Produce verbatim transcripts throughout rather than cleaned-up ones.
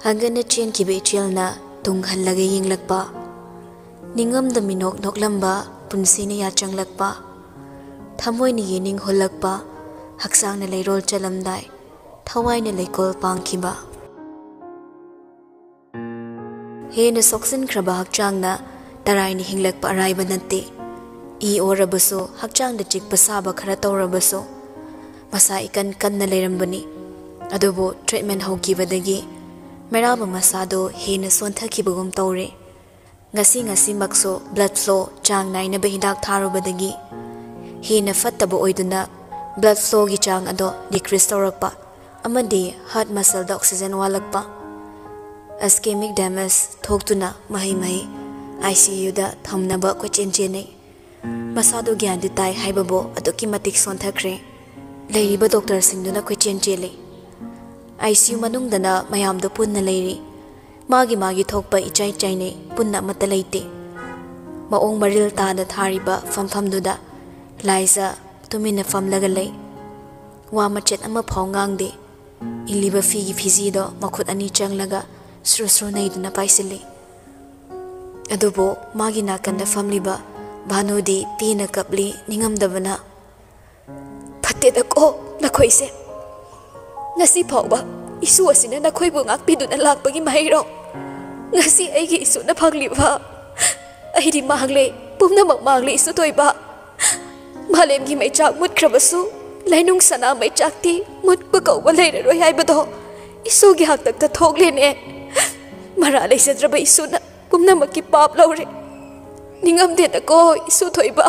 ꯍꯪꯒꯠꯅ ꯆꯦꯟꯈꯤꯕ ꯏꯆꯦꯜꯅ ꯇꯨꯡ ꯍꯜꯂꯒ ꯌꯦꯡꯂꯛꯄ, ꯅꯤꯡꯉꯝꯗ ꯃꯤꯅꯣꯛ ꯅꯣꯛꯂꯝꯕ ꯄꯨꯟꯁꯤꯅ ꯌꯥꯆꯪꯂꯛꯄ, ꯊꯃꯣꯏꯅ ꯌꯦꯅꯤꯡ ꯍꯨꯜꯂꯛꯄ, ꯍꯛꯆꯥꯡꯅ ꯂꯩꯔꯣꯜ ꯆꯠꯂꯝꯗꯥꯏ ꯊꯋꯥꯏꯅ ꯂꯩꯀꯣꯜ ꯄꯥꯡꯈꯤꯕ꯫ ꯍꯦꯟꯅ ꯁꯣꯛꯆꯤꯟꯈ꯭ꯔꯕ ꯍꯛꯆꯥꯡꯅ ꯇꯔꯥꯏꯅ ꯍꯤꯡꯂꯛꯄ ꯑꯔꯥꯏꯕ ꯅꯠꯇꯦ꯫ ꯏ ꯑꯣꯔꯕꯁꯨ, ꯍꯛꯆꯥꯡꯗ ꯆꯤꯛꯄ ꯁꯥꯕ ꯈꯔ ꯇꯧꯔꯕꯁꯨ, ꯃꯁꯥ ꯏꯀꯟ ꯀꯟꯅ ꯂꯩꯔꯝꯕꯅꯤ꯫ ꯑꯗꯨꯕꯨ treatment ꯍꯧꯈꯤꯕꯗꯒꯤ ꯃꯩꯔꯥꯕ ꯃꯁꯥꯗꯣ ꯍꯦꯟꯅ ꯁꯣꯟꯊꯈꯤꯕꯒꯨꯝ ꯇꯧꯔꯦ꯫ ꯉꯁꯤ ꯉꯁꯤꯃꯛꯁꯨ blood flow ꯆꯥꯡ ꯅꯥꯏꯅꯕ ꯍꯤꯗꯥꯛ ꯊꯥꯔꯨꯕꯗꯒꯤ ꯍꯦꯟꯅ ꯐꯠꯇꯕ ꯑꯣꯏꯗꯨꯅ blood flowꯒꯤ ꯆꯥꯡ ꯑꯗꯣ decrease ꯇꯧꯔꯛꯄ ꯑꯃꯗꯤ heart muscleꯗ oxygen ꯋꯥꯠꯂꯛꯄ, ischemic damage ꯊꯣꯛꯇꯨꯅ ꯃꯍꯩ ꯃꯍꯩ ICUꯗ ꯊꯝꯅꯕ ꯀꯣꯏꯆꯦꯟ ꯆꯦꯟꯅꯩ꯫ ꯃꯁꯥꯗꯣ ꯒ꯭ꯌꯥꯟꯗꯤ ꯇꯥꯏ ꯍꯥꯏꯕꯕꯨ ꯑꯗꯨꯛꯀꯤ ꯃꯇꯤꯛ ꯁꯣꯟꯊꯈ꯭ꯔꯦ꯫ ꯂꯩꯔꯤꯕ doctorꯁꯤꯡꯗꯨꯅ ꯀꯣꯏꯆꯦꯟ ꯆꯦꯜꯂꯤ꯫ ICU ꯃꯅꯨꯡꯗꯅ ꯃꯌꯥꯝꯗꯣ ꯄꯨꯟꯅ ꯂꯩꯔꯤ꯫ ꯃꯥꯒꯤ ꯃꯥꯒꯤ ꯊꯣꯛꯄ ꯏꯆꯥꯏ ꯆꯥꯏꯅꯩ, ꯄꯨꯟꯅ ꯑꯃꯠꯇ ꯂꯩꯇꯦ꯫ ꯃꯑꯣꯡ ꯃꯔꯤꯜ ꯇꯥꯅ ꯊꯥꯔꯤꯕ ꯐꯝꯐꯝꯗꯨꯗ ꯂꯥꯏꯖ ꯇꯨꯃꯤꯟꯅ ꯐꯝꯂꯒ ꯂꯩ꯫ ꯋꯥ ꯃꯆꯦꯠ ꯑꯃꯐꯥꯎ ꯉꯥꯡꯗꯦ꯫ ꯏꯜꯂꯤꯕ ꯐꯤꯒꯤ ꯐꯤꯖꯤꯗꯣ ꯃꯈꯨꯠ ꯑꯅꯤ ꯆꯪꯂꯒ ꯁ꯭ꯔꯨ ꯁ꯭ꯔꯨ ꯅꯩꯗꯨꯅ ꯄꯥꯏꯁꯤꯜꯂꯤ꯫ ꯑꯗꯨꯕꯨ ꯃꯥꯒꯤ ꯅꯥꯀꯟꯗ ꯐꯝꯂꯤꯕ ꯚꯥꯅꯨꯗꯤ ꯄꯦꯟꯅ ꯀꯞꯂꯤ, ꯅꯤꯡꯉꯝꯗꯕꯅ꯫ "ꯐꯠꯇꯦꯗꯀꯣ ꯅꯈꯣꯏꯁꯦ꯫ ꯉꯁꯤ ꯐꯥꯎꯕ ꯏꯁꯨ ꯑꯁꯤꯅ ꯅꯈꯣꯏꯕꯨ ꯉꯥꯛꯄꯤꯗꯨꯅ ꯂꯥꯛꯄꯒꯤ ꯃꯍꯩꯔꯣ? ꯉꯁꯤ ꯑꯩꯒꯤ ꯏꯁꯨꯅ ꯐꯪꯂꯤꯕ, ꯑꯩꯗꯤ ꯃꯥꯡꯂꯦ, ꯄꯨꯝꯅꯃꯛ ꯃꯥꯡꯂꯦ ꯏꯁꯨ ꯊꯣꯏꯕ꯫ ꯃꯥꯂꯦꯝꯒꯤ ꯃꯩꯆꯥꯛ ꯃꯨꯠꯈ꯭ꯔꯕꯁꯨ, ꯂꯩꯅꯨꯡ ꯁꯅꯥ ꯃꯩꯆꯥꯛꯇꯤ ꯃꯨꯠꯄ ꯀꯧꯕ ꯂꯩꯔꯔꯣꯏ ꯍꯥꯏꯕꯗꯣ ꯏꯁꯨꯒꯤ ꯍꯥꯛꯇꯛꯇ ꯊꯣꯛꯂꯦꯅꯦ꯫ ꯃꯔꯥ ꯂꯩꯖꯗ꯭ꯔꯕ ꯏꯁꯨꯅ ꯄꯨꯝꯅꯃꯛꯀꯤ ꯄꯥꯞ ꯂꯧꯔꯦ꯫ ꯅꯤꯡꯉꯝꯗꯦꯗꯀꯣ ꯏꯁꯨ ꯊꯣꯏꯕ,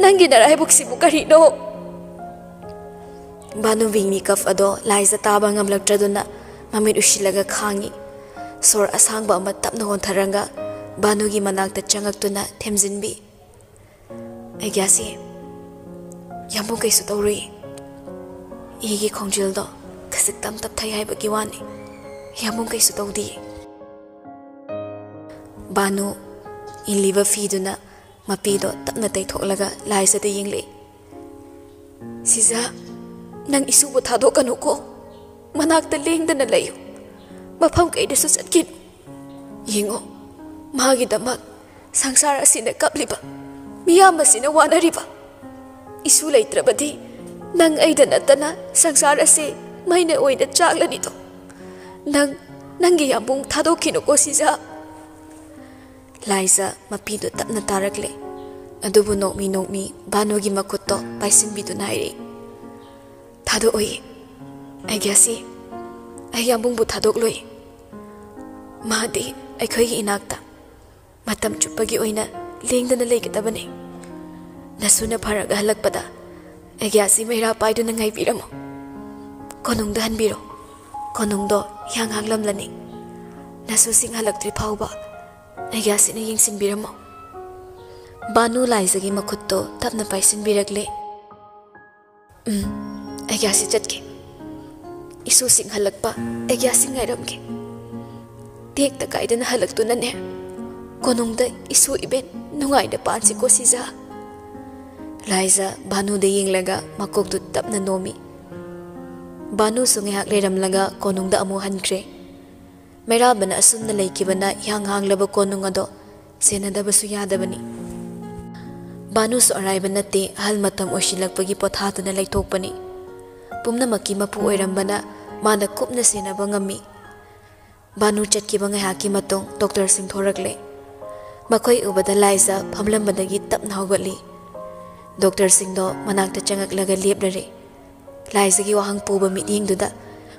ꯅꯪꯒꯤ ꯅꯔꯥꯏꯕꯛꯁꯤꯕꯨ ꯀꯔꯤꯅꯣ?" ꯚꯥꯅꯨ ꯕꯤꯡꯒꯤ ꯀꯞ ꯑꯗꯣ ꯂꯥꯏꯖ ꯇꯥꯕ ꯉꯝꯂꯛꯇ꯭ꯔꯗꯨꯅ ꯃꯃꯤꯠ ꯎꯏꯁꯤꯜꯂꯒ ꯈꯥꯡꯉꯤ꯫ ꯁꯣꯔ ꯑꯁꯥꯡꯕ ꯑꯃ ꯇꯞꯅ ꯍꯣꯟꯊꯔꯒ ꯚꯥꯅꯨꯒꯤ ꯃꯅꯥꯛꯇ ꯆꯪꯉꯛꯇꯨꯅ ꯊꯦꯝꯖꯤꯟꯕꯤ꯫ "ꯑꯩꯒ꯭ꯌꯥꯁꯤ, ꯌꯥꯝꯕꯨꯡ ꯀꯩꯁꯨ ꯇꯧꯔꯨꯏ꯫ ꯏꯒꯤ ꯈꯣꯡꯖꯦꯜꯗꯣ ꯈꯖꯤꯛꯇꯪ ꯇꯞꯊꯩ ꯍꯥꯏꯕꯒꯤ ꯋꯥꯅꯤ꯫ ꯌꯥꯝꯕꯨꯡ ꯀꯩꯁꯨ ꯇꯧꯗꯤꯌꯦ꯫" ꯚꯥꯅꯨ ꯏꯜꯂꯤꯕ ꯐꯤꯗꯨꯅ ꯃꯄꯤꯗꯣ ꯇꯞꯅ ꯇꯩꯊꯣꯛꯂꯒ ꯂꯥꯏꯖꯗ ꯌꯦꯡꯂꯛꯏ꯫ "ꯁꯤꯖ, ꯅꯪ ꯏꯁꯨꯕꯨ ꯊꯥꯗꯣꯛꯀꯅꯨꯀꯣ꯫ ꯃꯅꯥꯛꯇ ꯂꯦꯡꯗꯅ ꯂꯩꯌꯨ꯫ ꯃꯐꯝ ꯀꯩꯗꯁꯨ ꯆꯠꯈꯤꯅꯨ꯫ ꯌꯦꯡꯉꯣ, ꯃꯥꯒꯤꯗꯃꯛ ꯁꯪꯁꯥꯔ ꯑꯁꯤꯅ ꯀꯞꯂꯤꯕ, ꯃꯤꯌꯥꯝ ꯑꯁꯤꯅ ꯋꯥꯅꯔꯤꯕ꯫ ꯏꯁꯨ ꯂꯩꯇ꯭ꯔꯕꯗꯤ ꯅꯪ ꯑꯩꯗ ꯅꯠꯇꯅ ꯁꯪꯁꯥꯔ ꯑꯁꯤ ꯃꯩꯅ ꯑꯣꯏꯅ ꯆꯥꯛꯂꯅꯤꯗꯣ꯫ ꯅꯪ ꯅꯪꯒꯤ ꯌꯥꯝꯕꯨꯡ ꯊꯥꯗꯣꯛꯈꯤꯅꯨꯀꯣ, ꯁꯤꯖꯥ꯫ ꯂꯥꯏꯖ ꯃꯄꯤꯗꯨ ꯇꯞꯅ ꯇꯥꯔꯛꯂꯦ꯫ ꯑꯗꯨꯕꯨ ꯅꯣꯛꯃꯤ ꯅꯣꯛꯃꯤ ꯚꯥꯅꯨꯒꯤ ꯃꯈꯨꯠꯇꯣ ꯄꯥꯏꯁꯤꯟꯕꯤꯗꯨꯅ ꯍꯥꯏꯔꯛꯏ, "ꯊꯥꯗꯣꯛꯑꯣꯏꯌꯦ꯫ ꯑꯩꯒꯤ ꯑꯁꯤ, ꯑꯩ ꯌꯥꯝꯕꯨꯡꯕꯨ ꯊꯥꯗꯣꯛꯂꯣꯏ꯫ ꯃꯥꯗꯤ ꯑꯩꯈꯣꯏꯒꯤ ꯏꯅꯥꯛꯇ ꯃꯇꯝ ꯆꯨꯞꯄꯒꯤ ꯑꯣꯏꯅ ꯂꯦꯡꯗꯅ ꯂꯩꯒꯗꯕꯅꯤ꯫ ꯅꯁꯨꯅ ꯐꯔꯒ ꯍꯜꯂꯛꯄꯗ ꯑꯩꯒꯤ ꯑꯁꯤ ꯃꯩꯔꯥ ꯄꯥꯏꯗꯨꯅ ꯉꯥꯏꯕꯤꯔꯝꯃꯣ꯫ ꯀꯣꯅꯨꯡꯗ ꯍꯟꯕꯤꯔꯣ꯫ ꯀꯣꯅꯨꯡꯗꯣ ꯍꯤꯌꯥꯡ ꯍꯥꯡꯂꯝꯂꯅꯤ꯫ ꯅꯁꯨꯁꯤꯡ ꯍꯜꯂꯛꯇ꯭ꯔꯤ ꯐꯥꯎꯕ ꯑꯩꯒꯤ ꯑꯁꯤꯅ ꯌꯦꯡꯁꯤꯟꯕꯤꯔꯝꯃꯣ꯫" ꯚꯥꯅꯨ ꯂꯥꯏꯖꯒꯤ ꯃꯈꯨꯠꯇꯣ ꯇꯞꯅ ꯄꯥꯏꯁꯤꯟꯕꯤꯔꯛꯂꯦ꯫ "ꯎꯝ, ꯑꯩꯒꯤ ꯑꯁꯤ ꯆꯠꯀꯦ꯫ ꯏꯁꯨꯁꯤꯡ ꯍꯜꯂꯛꯄ ꯑꯩꯒꯤ ꯑꯁꯤ ꯉꯥꯏꯔꯝꯒꯦ꯫ ꯇꯦꯛꯇ ꯀꯥꯏꯗꯅ ꯍꯜꯂꯛꯇꯨꯅꯅꯦ, ꯀꯣꯅꯨꯡꯗ ꯏꯁꯨ ꯏꯕꯦꯟ ꯅꯨꯡꯉꯥꯏꯅ ꯄꯥꯟꯁꯤꯀꯣ, ꯁꯤꯖꯥ꯫" ꯂꯥꯏꯖ ꯚꯥꯅꯨꯗ ꯌꯦꯡꯂꯒ ꯃꯀꯣꯛꯇꯨ ꯇꯞꯅ ꯅꯣꯝꯃꯤ꯫ ꯚꯥꯅꯨꯁꯨ ꯉꯥꯏꯍꯥꯛ ꯂꯩꯔꯝꯂꯒ ꯀꯣꯅꯨꯡꯗ ꯑꯃꯨꯛ ꯍꯟꯈ꯭ꯔꯦ꯫ ꯃꯩꯔꯥꯕꯅ ꯑꯁꯨꯝꯅ ꯂꯩꯈꯤꯕꯅ ꯍꯤꯌꯥꯡ ꯍꯥꯡꯂꯕ ꯀꯣꯅꯨꯡ ꯑꯗꯣ ꯁꯦꯟꯅꯗꯕꯁꯨ ꯌꯥꯗꯕꯅꯤ꯫ ꯚꯥꯅꯨꯁꯨ ꯑꯔꯥꯏꯕ ꯅꯠꯇꯦ, ꯑꯍꯜ ꯃꯇꯝ ꯑꯣꯏꯁꯤꯜꯂꯛꯄꯒꯤ ꯄꯣꯊꯥꯗꯨꯅ ꯂꯩꯊꯣꯛꯄꯅꯤ꯫ ꯄꯨꯝꯅꯃꯛꯀꯤ ꯃꯄꯨ ꯑꯣꯏꯔꯝꯕꯅ ꯃꯥꯅ ꯀꯨꯞꯅ ꯁꯦꯟꯅꯕ ꯉꯝꯃꯤ꯫ ꯚꯥꯅꯨ ꯆꯠꯈꯤꯕ ꯉꯥꯏꯍꯥꯛꯀꯤ ꯃꯇꯨꯡ ꯗꯣꯛꯇꯔꯁꯤꯡ ꯊꯣꯔꯛꯂꯦ꯫ ꯃꯈꯣꯏ ꯎꯕꯗ ꯂꯥꯏꯖ ꯐꯝꯂꯝꯕꯗꯒꯤ ꯇꯞꯅ ꯍꯧꯒꯠꯂꯤ꯫ ꯗꯣꯛꯇꯔꯁꯤꯡꯗꯣ ꯃꯅꯥꯛꯇ ꯆꯪꯉꯛꯂꯒ ꯂꯦꯞꯂꯔꯦ꯫ ꯂꯥꯏꯖꯒꯤ ꯋꯥꯍꯪ ꯄꯨꯕ ꯃꯤꯠꯌꯦꯡꯗꯨꯗ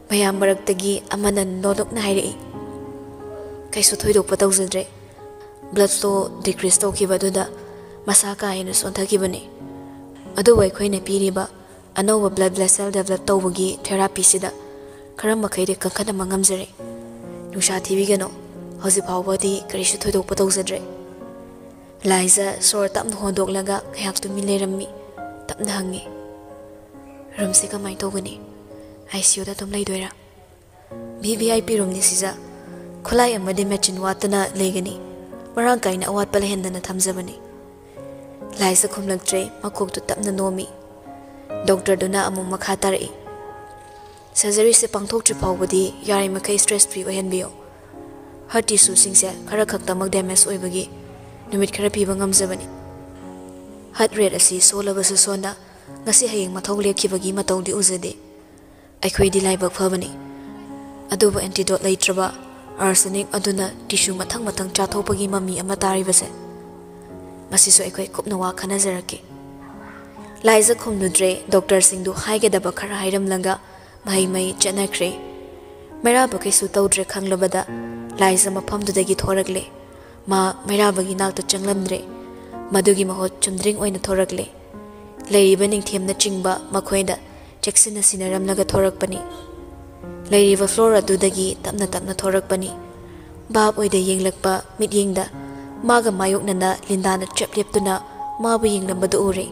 ꯃꯌꯥꯝ ꯃꯔꯛꯇꯒꯤ ꯑꯃꯅ ꯅꯣꯂꯨꯛꯅ ꯍꯥꯏꯔꯛꯏ, "ꯀꯩꯁꯨ ꯊꯣꯏꯗꯣꯛꯄ ꯇꯧꯖꯗ꯭ꯔꯦ꯫ ꯕ꯭ꯂꯗ ꯐ꯭ꯂꯣ ꯗꯤꯀ꯭ꯔꯤꯁ ꯇꯧꯈꯤꯕ ꯑꯗꯨꯗ ꯃꯁꯥ ꯀꯥ ꯍꯦꯟꯅ ꯁꯣꯟꯊꯈꯤꯕꯅꯤ꯫ ꯑꯗꯨꯕꯨ ꯑꯩꯈꯣꯏꯅ ꯄꯤꯔꯤꯕ ꯑꯅꯧꯕ ꯕ꯭ꯂꯗ ꯚꯦꯁꯦꯜ ꯗꯦꯕꯂꯞ ꯇꯧꯕꯒꯤ ꯊꯦꯔꯥꯄꯤꯁꯤꯗ ꯈꯔ ꯃꯈꯩꯗꯤ ꯀꯟꯈꯠꯅꯕ ꯉꯝꯖꯔꯦ꯫ ꯅꯨꯡꯁꯥ ꯊꯤꯕꯤꯒꯅꯨ, ꯍꯧꯖꯤꯛ ꯐꯥꯎꯕꯗꯤ ꯀꯔꯤꯁꯨ ꯊꯣꯏꯗꯣꯛꯄ ꯇꯧꯖꯗ꯭ꯔꯦ꯫" ꯂꯥꯏꯖ ꯁꯣꯔ ꯇꯞꯅ ꯍꯣꯟꯗꯣꯛꯂꯒ ꯉꯥꯏꯍꯥꯛ ꯇꯨꯃꯤꯟ ꯂꯩꯔꯝꯃꯤ꯫ ꯇꯞꯅ ꯍꯪꯉꯤ, "ꯔꯨꯝꯁꯦ ꯀꯃꯥꯏꯅ ꯇꯧꯒꯅꯤ? ꯑꯥꯏ ꯁꯤ ꯌꯨꯗ ꯑꯗꯨꯝ ꯂꯩꯗꯣꯏꯔꯥ?" "ꯚꯤ ꯚꯤ ꯑꯥꯏ ꯄꯤ ꯔꯨꯝꯅꯤ ꯁꯤꯖꯥ꯫ ꯈꯨꯠꯂꯥꯏ ꯑꯃꯗꯤ ꯃꯦꯆꯤꯟ ꯋꯥꯠꯇꯅ ꯂꯩꯒꯅꯤ꯫ ꯃꯔꯥꯡ ꯀꯥꯏꯅ ꯑꯋꯥꯠꯄ ꯂꯩꯍꯟꯗꯅ ꯊꯝꯖꯕꯅꯤ꯫" ꯂꯥꯏꯖ ꯈꯨꯝꯂꯛꯇ꯭ꯔꯦ, ꯃꯀꯣꯛꯇꯨ ꯇꯞꯅ ꯅꯣꯝꯃꯤ꯫ ꯗꯣꯛꯇꯔꯗꯨꯅ ꯑꯃꯨꯛ ꯃꯈꯥ ꯇꯥꯔꯛꯏ, ꯁꯔꯖꯔꯤꯁꯦ ꯄꯥꯡꯊꯣꯛꯇ꯭ꯔꯤ ꯐꯥꯎꯕꯗꯤ ꯌꯥꯔꯤꯃꯈꯩ stress free ꯑꯣꯏꯍꯟꯕꯤꯌꯨ꯫ Heart tissueꯁꯤꯡꯁꯦ ꯈꯔ ꯈꯛꯇꯃꯛ damage ꯑꯣꯏꯕꯒꯤ ꯅꯨꯃꯤꯠ ꯈꯔ ꯄꯤꯕ ꯉꯝꯖꯕꯅꯤ꯫ Heart rate ꯑꯁꯤ ꯁꯣꯜꯂꯕꯁꯨ ꯁꯣꯟꯅ ꯉꯁꯤ ꯍꯌꯦꯡ ꯃꯊꯧ ꯂꯦꯞꯈꯤꯕꯒꯤ ꯃꯇꯧꯗꯤ ꯎꯖꯗꯦ꯫ ꯑꯩꯈꯣꯏꯗꯤ ꯂꯥꯏꯕꯛ ꯐꯕꯅꯤ꯫ ꯑꯗꯨꯕꯨ antidote ꯂꯩꯇ꯭ꯔꯕ arsenic ꯑꯗꯨꯅ tissue ꯃꯊꯪ ꯃꯊꯪ ꯆꯥꯊꯣꯛꯄꯒꯤ ꯃꯃꯤ ꯑꯃ ꯇꯥꯔꯤꯕꯁꯦ, ꯃꯁꯤꯁꯨ ꯑꯩꯈꯣꯏ ꯀꯨꯞꯅ ꯋꯥ ꯈꯟꯅꯖꯔꯛꯀꯦ꯫ ꯂꯥꯏꯖ ꯈꯨꯝꯂꯨꯗ꯭ꯔꯦ꯫ Doctorꯁꯤꯡꯗꯨ ꯍꯥꯏꯒꯗꯕ ꯈꯔ ꯍꯥꯏꯔꯝꯂꯒ ꯃꯍꯩ ꯃꯍꯩ ꯆꯠꯅꯈ꯭ꯔꯦ꯫ ꯃꯩꯔꯥꯕ ꯀꯩꯁꯨ ꯇꯧꯗ꯭ꯔꯦ ꯈꯪꯂꯕꯗ ꯂꯥꯏꯖ ꯃꯐꯝꯗꯨꯗꯒꯤ ꯊꯣꯔꯛꯂꯦ꯫ ꯃꯥ ꯃꯩꯔꯥꯕꯒꯤ ꯅꯥꯛꯇ ꯆꯪꯂꯝꯗ꯭ꯔꯦ꯫ ꯃꯗꯨꯒꯤ ꯃꯍꯨꯠ ꯆꯨꯝꯗ꯭ꯔꯤꯡ ꯑꯣꯏꯅ ꯊꯣꯔꯛꯂꯦ꯫ ꯂꯩꯔꯤꯕ ꯅꯤꯡꯊꯦꯝꯅꯆꯤꯡꯕ ꯃꯈꯣꯏꯗ ꯆꯦꯛꯁꯤꯟꯅ ꯁꯤꯟꯅꯔꯝꯂꯒ ꯊꯣꯔꯛꯄꯅꯤ꯫ ꯂꯩꯔꯤꯕ floor ꯑꯗꯨꯗꯒꯤ ꯇꯞꯅ ꯇꯞꯅ ꯊꯣꯔꯛꯄꯅꯤ꯫ ꯚꯥꯞ ꯑꯣꯏꯗ ꯌꯦꯡꯂꯛꯄ ꯃꯤꯠꯌꯦꯡꯗ ꯃꯥꯒ ꯃꯥꯌꯣꯛꯅꯅ ꯂꯤꯟꯗꯥꯅ ꯆꯞ ꯂꯦꯞꯇꯨꯅ ꯃꯥꯕꯨ ꯌꯦꯡꯂꯝꯕꯗꯨ ꯎꯔꯦ꯫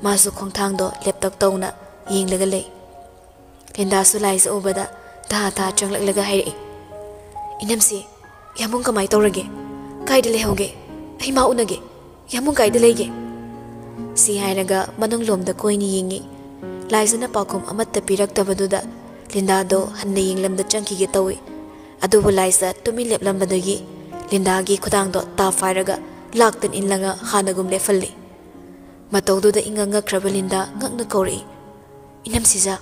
ꯃꯥꯁꯨ ꯈꯣꯡꯊꯥꯡꯗꯣ ꯂꯦꯞꯇꯛ ꯇꯧꯅ ꯌꯦꯡꯂꯒ ꯂꯩ꯫ ꯂꯤꯟꯗꯥꯁꯨ ꯂꯥꯏꯖ ꯎꯕꯗ ꯊꯥ ꯊꯥ ꯆꯪꯂꯛꯂꯒ ꯍꯥꯏꯔꯛꯏ, "ꯏꯅꯝꯁꯤ, ꯌꯥꯝꯕꯨꯡ ꯀꯃꯥꯏ ꯇꯧꯔꯒꯦ? ꯀꯥꯏꯗ ꯂꯩꯍꯧꯒꯦ? ꯑꯩ ꯃꯥ ꯎꯅꯒꯦ꯫ ꯌꯥꯝꯕꯨꯡ ꯀꯥꯏꯗ ꯂꯩꯒꯦ?" ꯁꯤ ꯍꯥꯏꯔꯒ ꯃꯅꯨꯡꯂꯣꯝꯗ ꯀꯣꯏꯅ ꯌꯦꯡꯉꯤ꯫ ꯂꯥꯏꯖꯅ ꯄꯥꯎꯈꯨꯝ ꯑꯃꯠꯇ ꯄꯤꯔꯛꯇꯕꯗꯨꯗ ꯂꯤꯟꯗꯥꯗꯣ ꯍꯟꯅ ꯌꯦꯡꯂꯝꯗ ꯆꯪꯈꯤꯒꯦ ꯇꯧꯏ꯫ ꯑꯗꯨꯕꯨ ꯂꯥꯏꯖ ꯇꯨꯃꯤꯟ ꯂꯦꯞꯂꯝꯕꯗꯒꯤ ꯂꯤꯟꯗꯥꯒꯤ ꯈꯨꯗꯥꯡꯗꯣ ꯇꯥꯞ ꯍꯥꯏꯔꯒ ꯂꯥꯛꯇꯅ ꯏꯜꯂꯒ ꯍꯥꯟꯅꯒꯨꯝ ꯂꯦꯞꯍꯜꯂꯤ꯫ ꯃꯇꯧꯗꯨꯗ ꯏꯉꯛ ꯉꯛꯈ꯭ꯔꯕ ꯂꯤꯟꯗꯥ ꯉꯛꯅ ꯀꯧꯔꯛꯏ, "ꯏꯅꯝꯁꯤꯖ!"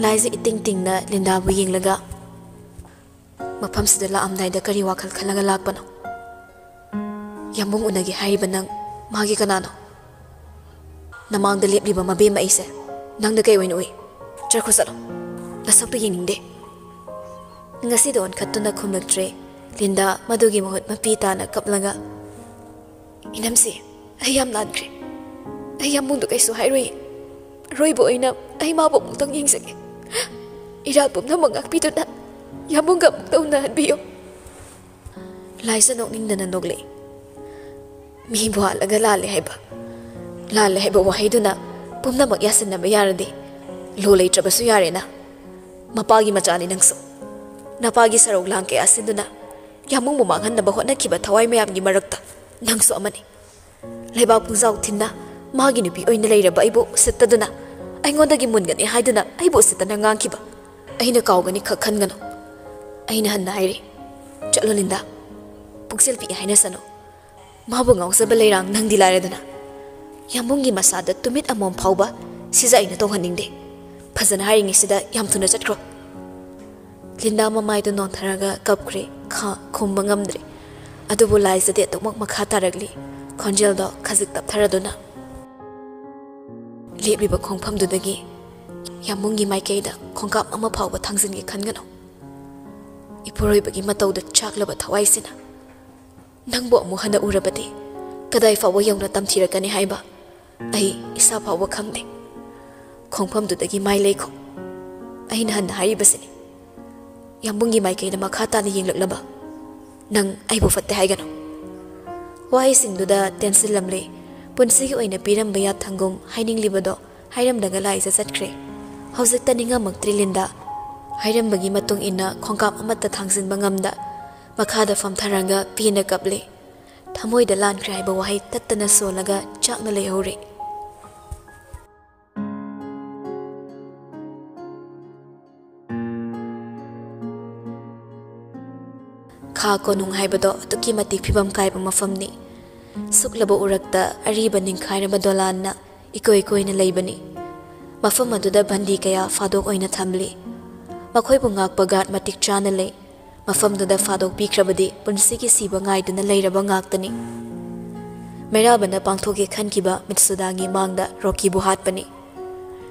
ꯂꯥꯏꯖ ꯏꯇꯤꯡ ꯇꯤꯡꯅ ꯂꯤꯟꯗꯥꯕꯨ ꯌꯦꯡꯂꯒ, "ꯃꯐꯝꯁꯤꯗ ꯂꯥꯛꯑꯝꯗꯥꯏꯗ ꯀꯔꯤ ꯋꯥꯈꯜ ꯈꯜꯂꯒ ꯂꯥꯛꯄꯅꯣ? ꯌꯥꯝꯕꯨꯡ ꯎꯅꯒꯦ ꯍꯥꯏꯔꯤꯕ ꯅꯪ ꯃꯥꯒꯤ ꯀꯅꯥꯅꯣ? ꯅꯃꯥꯡꯗ ꯂꯦꯞꯂꯤꯕ ꯃꯕꯦꯝꯃ ꯑꯩꯁꯦ ꯅꯪꯅ ꯀꯩ ꯑꯣꯏꯅ ꯎꯏ? ꯆꯠꯈ꯭ꯔꯣ ꯆꯠꯂꯣ, ꯅꯁꯛꯇꯨ ꯌꯦꯡꯅꯤꯡꯗꯦ꯫" ꯉꯁꯤꯗ ꯑꯣꯟꯈꯠꯇꯨꯅ ꯈꯨꯝꯂꯛꯇ꯭ꯔꯦ꯫ ꯂꯤꯟꯗꯥ ꯃꯗꯨꯒꯤ ꯃꯍꯨꯠ ꯃꯄꯤ ꯇꯥꯅ ꯀꯞꯂꯒ, "ꯏꯅꯝꯁꯤ, ꯑꯩ ꯌꯥꯝ ꯂꯥꯟꯈ꯭ꯔꯦ꯫ ꯑꯩ ꯌꯥꯝꯕꯨꯡꯗ ꯀꯩꯁꯨ ꯍꯥꯏꯔꯣꯏꯌꯦ꯫ ꯑꯔꯣꯏꯕ ꯑꯣꯏꯅ ꯑꯩ ꯃꯥꯕꯨ ꯑꯃꯨꯛꯇꯪ ꯌꯦꯡꯖꯒꯦ꯫ ꯏꯔꯥꯜ ꯄꯨꯝꯅꯃꯛ ꯉꯥꯛꯄꯤꯗꯨꯅ ꯌꯥꯝꯕꯨꯡꯒ ꯑꯃꯨꯛꯇ ꯎꯅꯍꯟꯕꯤꯌꯨ꯫" ꯂꯥꯏꯖ ꯅꯣꯛꯅꯤꯡꯗꯅ ꯅꯣꯛꯂꯛꯏ꯫ "ꯃꯤꯕꯨ ꯍꯥꯠꯂꯒ ꯂꯥꯜꯂꯦ ꯍꯥꯏꯕ, ꯂꯥꯜꯂꯦ ꯍꯥꯏꯕ ꯋꯥꯍꯩꯗꯨꯅ ꯄꯨꯝꯅꯃꯛ ꯌꯥꯁꯤꯟꯅꯕ ꯌꯥꯔꯗꯤ ꯂꯣ ꯂꯩꯇ꯭ꯔꯕꯁꯨ ꯌꯥꯔꯦꯅ꯫ ꯃꯄꯥꯒꯤ ꯃꯆꯥꯅꯤ ꯅꯪꯁꯨ꯫ ꯅꯄꯥꯒꯤ ꯁꯔꯧ ꯂꯥꯡ ꯀꯌꯥ ꯁꯤꯟꯗꯨꯅ ꯌꯥꯝꯕꯨꯡꯕꯨ ꯃꯥꯡꯍꯟꯅꯕ ꯍꯣꯠꯅꯈꯤꯕ ꯊꯋꯥꯏ ꯃꯌꯥꯝꯒꯤ ꯃꯔꯛꯇ ꯅꯪꯁꯨ ꯑꯃꯅꯤ꯫ ꯂꯩꯕꯥꯛ ꯄꯨꯡꯖꯥꯎ ꯊꯤꯟꯅ ꯃꯥꯒꯤ ꯅꯨꯄꯤ ꯑꯣꯏꯅ ꯂꯩꯔꯕ ꯑꯩꯕꯨ ꯎꯁꯤꯠꯇꯗꯨꯅ ꯑꯩꯉꯣꯟꯗꯒꯤ ꯃꯨꯟꯒꯅꯤ ꯍꯥꯏꯗꯨꯅ ꯑꯩꯕꯨ ꯎꯁꯤꯠꯇꯅ ꯉꯥꯡꯈꯤꯕ꯫ ꯑꯩꯅ ꯀꯥꯎꯒꯅꯤ ꯈꯛ ꯈꯟꯒꯅꯨ꯫ ꯑꯩꯅ ꯍꯟꯅ ꯍꯥꯏꯔꯤ, "ꯆꯠꯂꯣ ꯂꯤꯟꯗꯥ, ꯄꯨꯛꯆꯦꯜ ꯄꯤꯛꯏ ꯍꯥꯏꯅꯁꯅꯨ꯫ ꯃꯥꯕꯨ ꯉꯥꯎꯖꯕ ꯂꯩꯔꯥꯡ ꯅꯪꯗꯤ ꯂꯥꯏꯔꯗꯅ꯫ ꯌꯥꯝꯕꯨꯡꯒꯤ ꯃꯁꯥꯗ ꯇꯨꯃꯤꯠ ꯑꯃꯣꯝ ꯐꯥꯎꯕ ꯁꯤꯖ ꯑꯩꯅ ꯇꯣꯡꯍꯟꯅꯤꯡꯗꯦ꯫ ꯐꯖꯅ ꯍꯥꯏꯔꯤꯉꯩꯁꯤꯗ ꯌꯥꯝ ꯊꯨꯅ ꯆꯠꯈ꯭ꯔꯣ꯫" ꯂꯤꯟꯗꯥ ꯃꯃꯥꯏꯗꯨ ꯅꯣꯟꯊꯔꯒ ꯀꯞꯈ꯭ꯔꯦ꯫ ꯈꯥ ꯈꯨꯝꯕ ꯉꯝꯗ꯭ꯔꯦ꯫ ꯑꯗꯨꯕꯨ ꯂꯥꯏꯖꯗꯦ ꯑꯗꯨꯃꯛ ꯃꯈꯥ ꯇꯥꯔꯛꯂꯤ, ꯈꯣꯟꯖꯦꯜꯗꯣ ꯈꯖꯤꯛ ꯇꯞꯊꯔꯗꯨꯅ꯫ ꯂꯦꯞꯂꯤꯕ ꯈꯣꯡꯐꯝꯗꯨꯗꯒꯤ ꯌꯥꯝꯕꯨꯡꯒꯤ ꯃꯥꯏꯀꯩꯗ ꯈꯣꯡꯀꯥꯞ ꯑꯃ ꯐꯥꯎꯕ ꯊꯥꯡꯖꯤꯟꯒꯦ ꯈꯟꯒꯅꯨ꯫ ꯏꯄꯨꯔꯣꯏꯕꯒꯤ ꯃꯇꯧꯗ ꯆꯥꯛꯂꯕ ꯊꯋꯥꯏꯁꯤꯅ ꯅꯪꯕꯨ ꯑꯃꯨꯛ ꯍꯟꯅ ꯎꯔꯕꯗꯤ ꯀꯗꯥꯏ ꯐꯥꯎꯕ ꯌꯧꯅ ꯇꯝꯊꯤꯔꯛꯀꯅꯤ ꯍꯥꯏꯕ ꯑꯩ ꯏꯁꯥ ꯐꯥꯎꯕ ꯈꯪꯗꯦ꯫ ꯈꯣꯡꯐꯝꯗꯨꯗꯒꯤ ꯃꯥꯏ ꯂꯩꯈꯣ꯫ ꯑꯩꯅ ꯍꯟꯅ ꯍꯥꯏꯔꯤꯕꯁꯤꯅꯤ꯫ ꯌꯥꯝꯕꯨꯡꯒꯤ ꯃꯥꯏꯀꯩꯗ ꯃꯈꯥ ꯇꯥꯅ ꯌꯦꯡꯂꯛꯂꯕ ꯅꯪ ꯑꯩꯕꯨ ꯐꯠꯇꯦ ꯍꯥꯏꯒꯅꯨ꯫ ꯋꯥꯍꯩꯁꯤꯡꯗꯨꯗ ꯇꯦꯟꯁꯤꯜꯂꯝꯂꯦ꯫ ꯄꯨꯟꯁꯤꯒꯤ ꯑꯣꯏꯅ ꯄꯤꯔꯝꯕ ꯌꯥꯊꯪꯒꯨꯝ ꯍꯥꯏꯅꯤꯡꯂꯤꯕꯗꯣ ꯍꯥꯏꯔꯝꯂꯒ ꯂꯥꯏꯖ ꯆꯠꯈ꯭ꯔꯦ꯫ ꯍꯧꯖꯤꯛꯇ ꯅꯤꯡꯉꯝꯃꯛꯇ꯭ꯔꯤ ꯂꯤꯟꯗꯥ꯫ ꯍꯥꯏꯔꯝꯕꯒꯤ ꯃꯇꯨꯡ ꯏꯟꯅ ꯈꯣꯡꯀꯥꯞ ꯑꯃꯠꯇ ꯊꯥꯡꯖꯤꯟꯕ ꯉꯝꯗ ꯃꯈꯥꯗ ꯐꯝꯊꯔꯒ ꯄꯦꯟꯅ ꯀꯞꯂꯦ꯫ ꯊꯃꯣꯏꯗ ꯂꯥꯟꯈ꯭ꯔꯦ ꯍꯥꯏꯕ ꯋꯥꯍꯩ ꯇꯠꯇꯅ ꯁꯣꯜꯂꯒ ꯆꯥꯛꯅ ꯂꯩꯍꯧꯔꯦ꯫ ꯈꯥ ꯀꯣꯅꯨꯡ ꯍꯥꯏꯕꯗꯣ ꯑꯗꯨꯛꯀꯤ ꯃꯇꯤꯛ ꯐꯤꯕꯝ ꯀꯥꯏꯕ ꯃꯐꯝꯅꯤ꯫ ꯁꯨꯛꯂꯕ ꯎꯔꯛꯇ ꯑꯔꯤꯕ ꯅꯤꯡꯈꯥꯏꯔꯕ ꯗꯣꯂꯥꯟꯅ ꯏꯀꯣꯏ ꯀꯣꯏꯅ ꯂꯩꯕꯅꯤ꯫ ꯃꯐꯝ ꯑꯗꯨꯗ ꯕꯟꯗꯤ ꯀꯌꯥ ꯐꯥꯗꯣꯛ ꯑꯣꯏꯅ ꯊꯝꯂꯤ꯫ ꯃꯈꯣꯏꯕꯨ ꯉꯥꯛꯄ ꯒꯥꯔꯗ ꯃꯇꯤꯛ ꯆꯥꯅ ꯂꯩ꯫ ꯃꯐꯝꯗꯨꯗ ꯐꯥꯗꯣꯛ ꯄꯤꯈ꯭ꯔꯕꯗꯤ ꯄꯨꯟꯁꯤꯒꯤ ꯁꯤꯕ ꯉꯥꯏꯗꯨꯅ ꯂꯩꯔꯕ ꯉꯥꯛꯇꯅꯤ꯫ ꯃꯩꯔꯥꯕꯅ ꯄꯥꯡꯊꯣꯛꯀꯦ ꯈꯟꯈꯤꯕ ꯃꯤꯠꯁꯨꯗꯥꯒꯤ ꯃꯥꯡꯗ ꯔꯣꯀꯤꯕꯨ ꯍꯥꯠꯄꯅꯤ꯫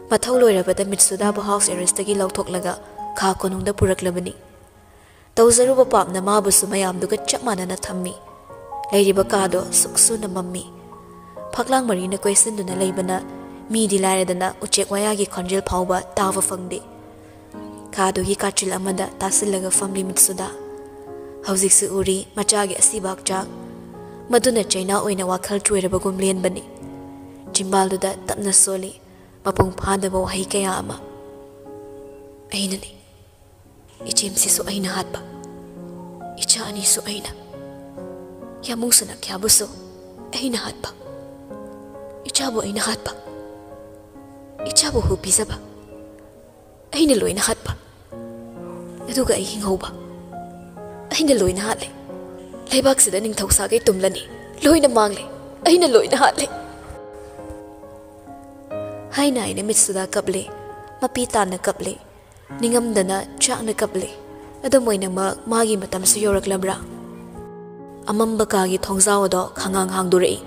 ꯃꯊꯧ ꯂꯣꯏꯔꯕꯗ ꯃꯤꯠꯁꯨꯗꯥꯕꯨ ꯍꯥꯎꯁ ꯑꯦꯔꯦꯁꯇꯒꯤ ꯂꯧꯊꯣꯛꯂꯒ ꯈꯥ ꯀꯣꯅꯨꯡꯗ ꯄꯨꯔꯛꯂꯕꯅꯤ꯫ ꯇꯧꯖꯔꯨꯕ ꯄꯥꯞꯅ ꯃꯥꯕꯨꯁꯨ ꯃꯌꯥꯝꯗꯨꯒ ꯆꯞ ꯃꯥꯟꯅꯅ ꯊꯝꯃꯤ꯫ ꯂꯩꯔꯤꯕ ꯀꯥꯗꯣ ꯁꯨꯛꯁꯨꯅ ꯃꯝꯃꯤ꯫ ꯐꯛꯂꯥꯡ ꯃꯔꯤꯅ ꯀꯣꯏꯁꯤꯟꯗꯨꯅ ꯂꯩꯕꯅ ꯃꯤꯗꯤ ꯂꯥꯏꯔꯗꯅ ꯎꯆꯦꯛ ꯋꯥꯌꯥꯒꯤ ꯈꯣꯟꯖꯦꯜ ꯐꯥꯎꯕ ꯇꯥꯕ ꯐꯪꯗꯦ꯫ ꯀꯥꯗꯨꯒꯤ ꯀꯥꯆꯤꯜ ꯑꯃꯗ ꯇꯥꯁꯤꯜꯂꯒ ꯐꯝꯂꯤ ꯃꯤꯠꯁꯨꯗꯥ꯫ ꯍꯧꯖꯤꯛꯁꯨ ꯎꯔꯤ ꯃꯆꯥꯒꯤ ꯑꯁꯤꯕ ꯍꯛꯆꯥꯡ꯫ ꯃꯗꯨꯅ ꯆꯩꯅꯥ ꯑꯣꯏꯅ ꯋꯥꯈꯜ ꯆꯣꯏꯔꯕꯒꯨꯝ ꯂꯦꯟꯕꯅꯤ꯫ ꯆꯤꯝꯕꯥꯜꯗꯨꯗ ꯇꯞꯅ ꯁꯣꯜꯂꯤ ꯃꯄꯨꯡ ꯐꯥꯗꯕ ꯋꯥꯍꯩ ꯀꯌꯥ ꯑꯃ꯫ ꯑꯩꯅꯅꯤ꯫ ꯏꯆꯦꯝꯁꯤꯁꯨ ꯑꯩꯅ ꯍꯥꯠꯄ꯫ ꯏꯆꯥ ꯑꯅꯤꯁꯨ ꯑꯩꯅ꯫ ꯌꯥꯃꯨ ꯁꯅꯥꯈ꯭ꯌꯥꯕꯨꯁꯨ ꯑꯩꯅ ꯍꯥꯠꯄ꯫ ꯏꯆꯥꯕꯨ ꯑꯩꯅ ꯍꯥꯠꯄ꯫ ꯏꯆꯥꯕꯨ ꯍꯨ ꯄꯤꯖꯕ, ꯑꯩꯅ ꯂꯣꯏꯅ ꯍꯥꯠꯄ, ꯑꯗꯨꯒ ꯑꯩ ꯍꯤꯡꯍꯧꯕ꯫ ꯑꯩꯅ ꯂꯣꯏꯅ ꯍꯥꯠꯂꯦ꯫ ꯂꯩꯕꯥꯛꯁꯤꯗ ꯅꯤꯡꯊꯧ ꯁꯥꯒꯩ ꯇꯨꯝꯂꯅꯤ꯫ ꯂꯣꯏꯅ ꯃꯥꯡꯂꯦ꯫ ꯑꯩꯅ ꯂꯣꯏꯅ ꯍꯥꯠꯂꯦ꯫ ꯍꯥꯏꯅ ꯍꯥꯏꯅ ꯃꯤꯠꯁꯨꯗꯥ ꯀꯞꯂꯦ꯫ ꯃꯄꯤ ꯇꯥꯅ ꯀꯞꯂꯦ꯫ ꯅꯤꯡꯉꯝꯗꯅ ꯆꯥꯛꯅ ꯀꯞꯂꯦ꯫ ꯑꯗꯨꯝ ꯑꯣꯏꯅꯃꯛ ꯃꯥꯒꯤ ꯃꯇꯝꯁꯨ ꯌꯧꯔꯛꯂꯕ꯭ꯔꯥ? ꯑꯃꯝꯕ ꯀꯥꯒꯤ ꯊꯣꯡꯖꯥꯎ ꯑꯗꯣ ꯈꯪꯍꯥꯡ ꯍꯥꯡꯗꯣꯔꯛꯏ꯫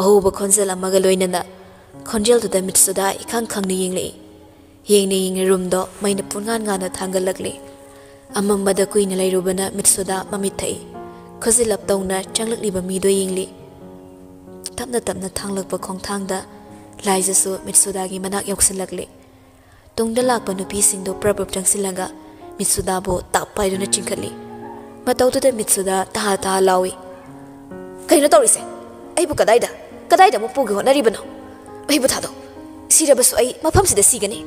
ꯑꯍꯧꯕ ꯈꯣꯟꯖꯦꯜ ꯑꯃꯒ ꯂꯣꯏꯅꯅ ꯈꯣꯟꯖꯦꯜꯗꯨꯗ ꯃꯤꯠꯁꯨꯗꯥ ꯏꯈꯪ ꯈꯪꯅ ꯌꯦꯡꯂꯛꯏ꯫ ꯌꯦꯡꯅ ꯌꯦꯡꯅ ꯔꯨꯝꯗꯣ ꯃꯩꯅ ꯄꯨꯡꯉꯥꯟ ꯉꯥꯟꯅ ꯊꯥꯡꯒꯠꯂꯛꯂꯤ꯫ ꯑꯃꯝꯕꯗ ꯀꯨꯏꯅ ꯂꯩꯔꯨꯕꯅ ꯃꯤꯠꯁꯨꯗꯥ ꯃꯃꯤꯠ ꯊꯛꯏ꯫ ꯈꯨꯖꯤꯜꯂꯞ ꯇꯧꯅ ꯆꯪꯂꯛꯂꯤꯕ ꯃꯤꯗꯣ ꯌꯦꯡꯂꯤ꯫ ꯇꯞꯅ ꯇꯞꯅ ꯊꯥꯡꯂꯛꯄ ꯈꯣꯡꯊꯥꯡꯗ ꯂꯥꯏꯖꯁꯨ ꯃꯤꯠꯁꯨꯗꯥꯒꯤ ꯃꯅꯥꯛ ꯌꯧꯁꯤꯜꯂꯛꯂꯤ꯫ ꯇꯨꯡꯗ ꯂꯥꯛꯄ ꯅꯨꯄꯤꯁꯤꯡꯗꯣ ꯄ꯭ꯔꯞ ꯄ꯭ꯔꯞ ꯆꯪꯁꯤꯜꯂꯒ ꯃꯤꯠꯁꯨꯗꯥꯕꯨ ꯇꯥꯞ ꯄꯥꯏꯗꯨꯅ ꯆꯤꯡꯈꯠꯂꯤ꯫ ꯃꯇꯧꯗꯨꯗ ꯃꯤꯠꯁꯨꯗꯥ ꯇꯍꯥ ꯇꯍꯥ ꯂꯥꯎꯏ꯫ "ꯀꯩꯅꯣ ꯇꯧꯔꯤꯁꯦ? ꯑꯩꯕꯨ ꯀꯗꯥꯏꯗ, ꯀꯗꯥꯏꯗ ꯑꯃꯨꯛ ꯄꯨꯒꯦ ꯍꯣꯠꯅꯔꯤꯕꯅꯣ? ꯃꯩꯕꯨ ꯊꯥꯗꯣꯛ꯫ ꯁꯤꯔꯕꯁꯨ ꯑꯩ ꯃꯐꯝꯁꯤꯗ ꯁꯤꯒꯅꯤ꯫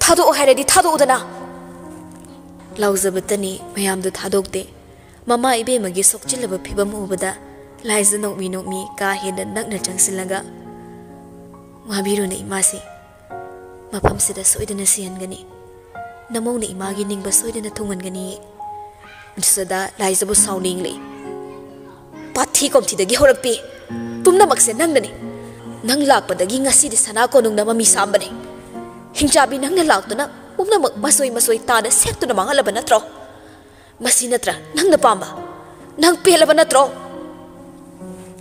ꯊꯥꯗꯣꯛꯑꯣ ꯍꯥꯏꯔꯗꯤ ꯊꯥꯗꯣꯛꯎꯗꯅ!" ꯂꯥꯎꯖꯕꯇꯅꯤ, ꯃꯌꯥꯝꯗꯨ ꯊꯥꯗꯣꯛꯇꯦ꯫ ꯃꯃꯥ ꯏꯕꯦꯝꯃꯒꯤ ꯁꯣꯛꯆꯤꯜꯂꯕ ꯐꯤꯕꯝ ꯎꯕꯗ ꯂꯥꯏꯖ ꯅꯣꯛꯃꯤ ꯅꯣꯛꯃꯤ ꯀꯥ ꯍꯦꯟꯅ ꯅꯛꯅ ꯆꯪꯁꯤꯜꯂꯒ, "ꯋꯥꯕꯤꯔꯨꯅꯨ ꯏꯃꯥꯁꯤ, ꯃꯐꯝꯁꯤꯗ ꯁꯣꯏꯗꯅ ꯁꯤꯍꯟꯒꯅꯤ꯫ ꯅꯃꯧꯅ ꯏꯃꯥꯒꯤ ꯅꯤꯡꯕ ꯁꯣꯏꯗꯅ ꯊꯨꯡꯍꯟꯒꯅꯤ꯫" ꯃꯤꯠꯁꯨꯗꯥ ꯂꯥꯏꯖꯕꯨ ꯁꯥꯎꯅꯤꯡꯂꯤ꯫ "ꯄꯥꯊꯤ ꯀꯣꯝꯊꯤꯗꯒꯤ ꯍꯧꯔꯛꯄꯤ꯫ ꯄꯨꯝꯅꯃꯛꯁꯦ ꯅꯪꯅꯅꯤ꯫ ꯅꯪ ꯂꯥꯛꯄꯗꯒꯤ ꯉꯁꯤꯗꯤ ꯁꯅꯥ ꯀꯣꯅꯨꯡꯅ ꯃꯃꯤ ꯁꯥꯝꯕꯅꯤ꯫ ꯍꯤꯡꯆꯥꯕꯤ, ꯅꯪꯅ ꯂꯥꯛꯇꯨꯅ ꯄꯨꯝꯅꯃꯛ ꯃꯁꯣꯏ ꯃꯁꯣꯏ ꯇꯥꯅ ꯁꯦꯛꯇꯨꯅ ꯃꯥꯡꯍꯜꯂꯕ ꯅꯠꯇ꯭ꯔꯣ? ꯃꯁꯤ ꯅꯠꯇ꯭ꯔꯥ ꯅꯪꯅ ꯄꯥꯝꯕ? ꯅꯪ ꯄꯦꯜꯂꯕ ꯅꯠꯇ꯭ꯔꯣ?"